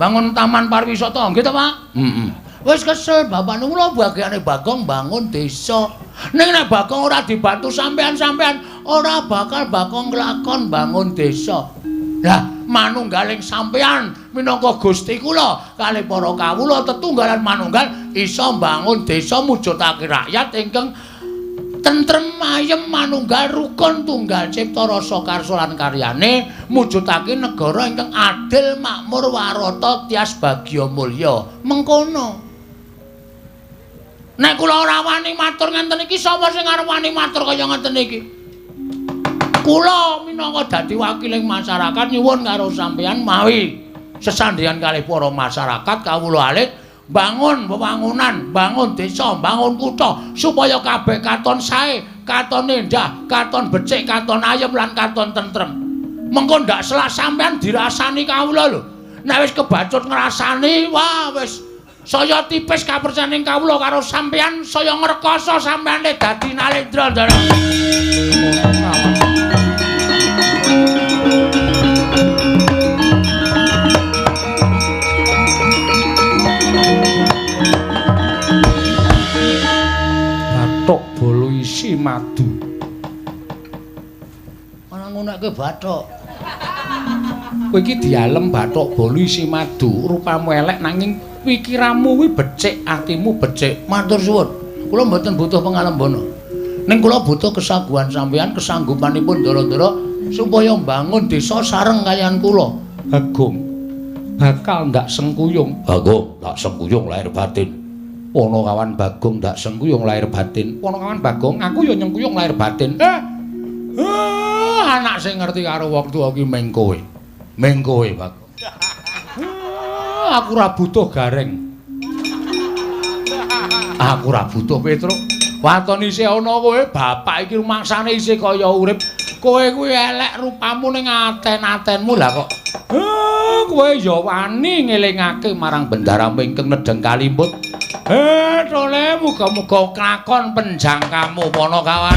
Bangun taman pariwisata, nggih ta, Pak? Heeh. Wis kesel bapak niku lho bagiane Bagong bangun desa. Ning nek Bagong ora dibantu sampean-sampean, ora bakal Bagong nglakon bangun desa. Lah, manunggaling sampean minangka Gusti kula kalih para kawula tetunggalan manunggal iso mbangun desa mujudake rakyat ingkang tentrem ayem manunggal rukun tunggal cipta rasa karsa lan karyane mujudake negara ingkang adil makmur warata tias bagya mulya. Mengkono. Nek kula ora wani matur ngenten iki, sapa sing arep wani matur kaya ngenten iki? Kula minangka dadi wakiling masyarakat nyuwun karo sampeyan mawi sesandhingan kalih para masyarakat kawula alit bangun wewangunan, bangun desa, bangun kutha supaya kabeh katon sae, katon endah, katon becik, katon ayem lan katon tentrem. Mengko ndak selak sampeyan dirasani kawula lho. Nek wis kebacut ngrasani, wah wis saya tipis kapercayaning kawula karo sampeyan, saya ngrekoso sampeyane dadi Nalendra, Ndara. Bathok bolo isi madu. Ana ngunekke bathok. Kowe iki dialem bathok bolo isi madu, rupamu elek nanging pikiranmu kuwi becik, atimu becik. Matur suwun. Kula mboten butuh pengalembana. Ning kula butuh kesaguhan sampeyan, kesanggupanipun ndara-ndara supaya mbangun desa sareng kaliyan kula. Bagong bakal ndak sengkuyung. Bagong ndak sengkuyung lahir batin. Ponokawan Bagong ndak sengkuyung lahir batin. Ponokawan Bagong, aku ya nyengkuyung lahir batin. Anak sing ngerti karo wong tuwa ki meng kowe. Meng kowe, Bagong. Aku ora butuh gareng. Aku ora butuh Petruk. Waton isih ana kowe, bapak iki rumangsane isih kaya urip. Kowe kuwi elek rupamu ning aten-atenmu lah kok. Kowe ya wani ngelingake marang bendaramu ingkang nedheng kalimput. Tole muga-muga klakon penjangkamu Ponokawan.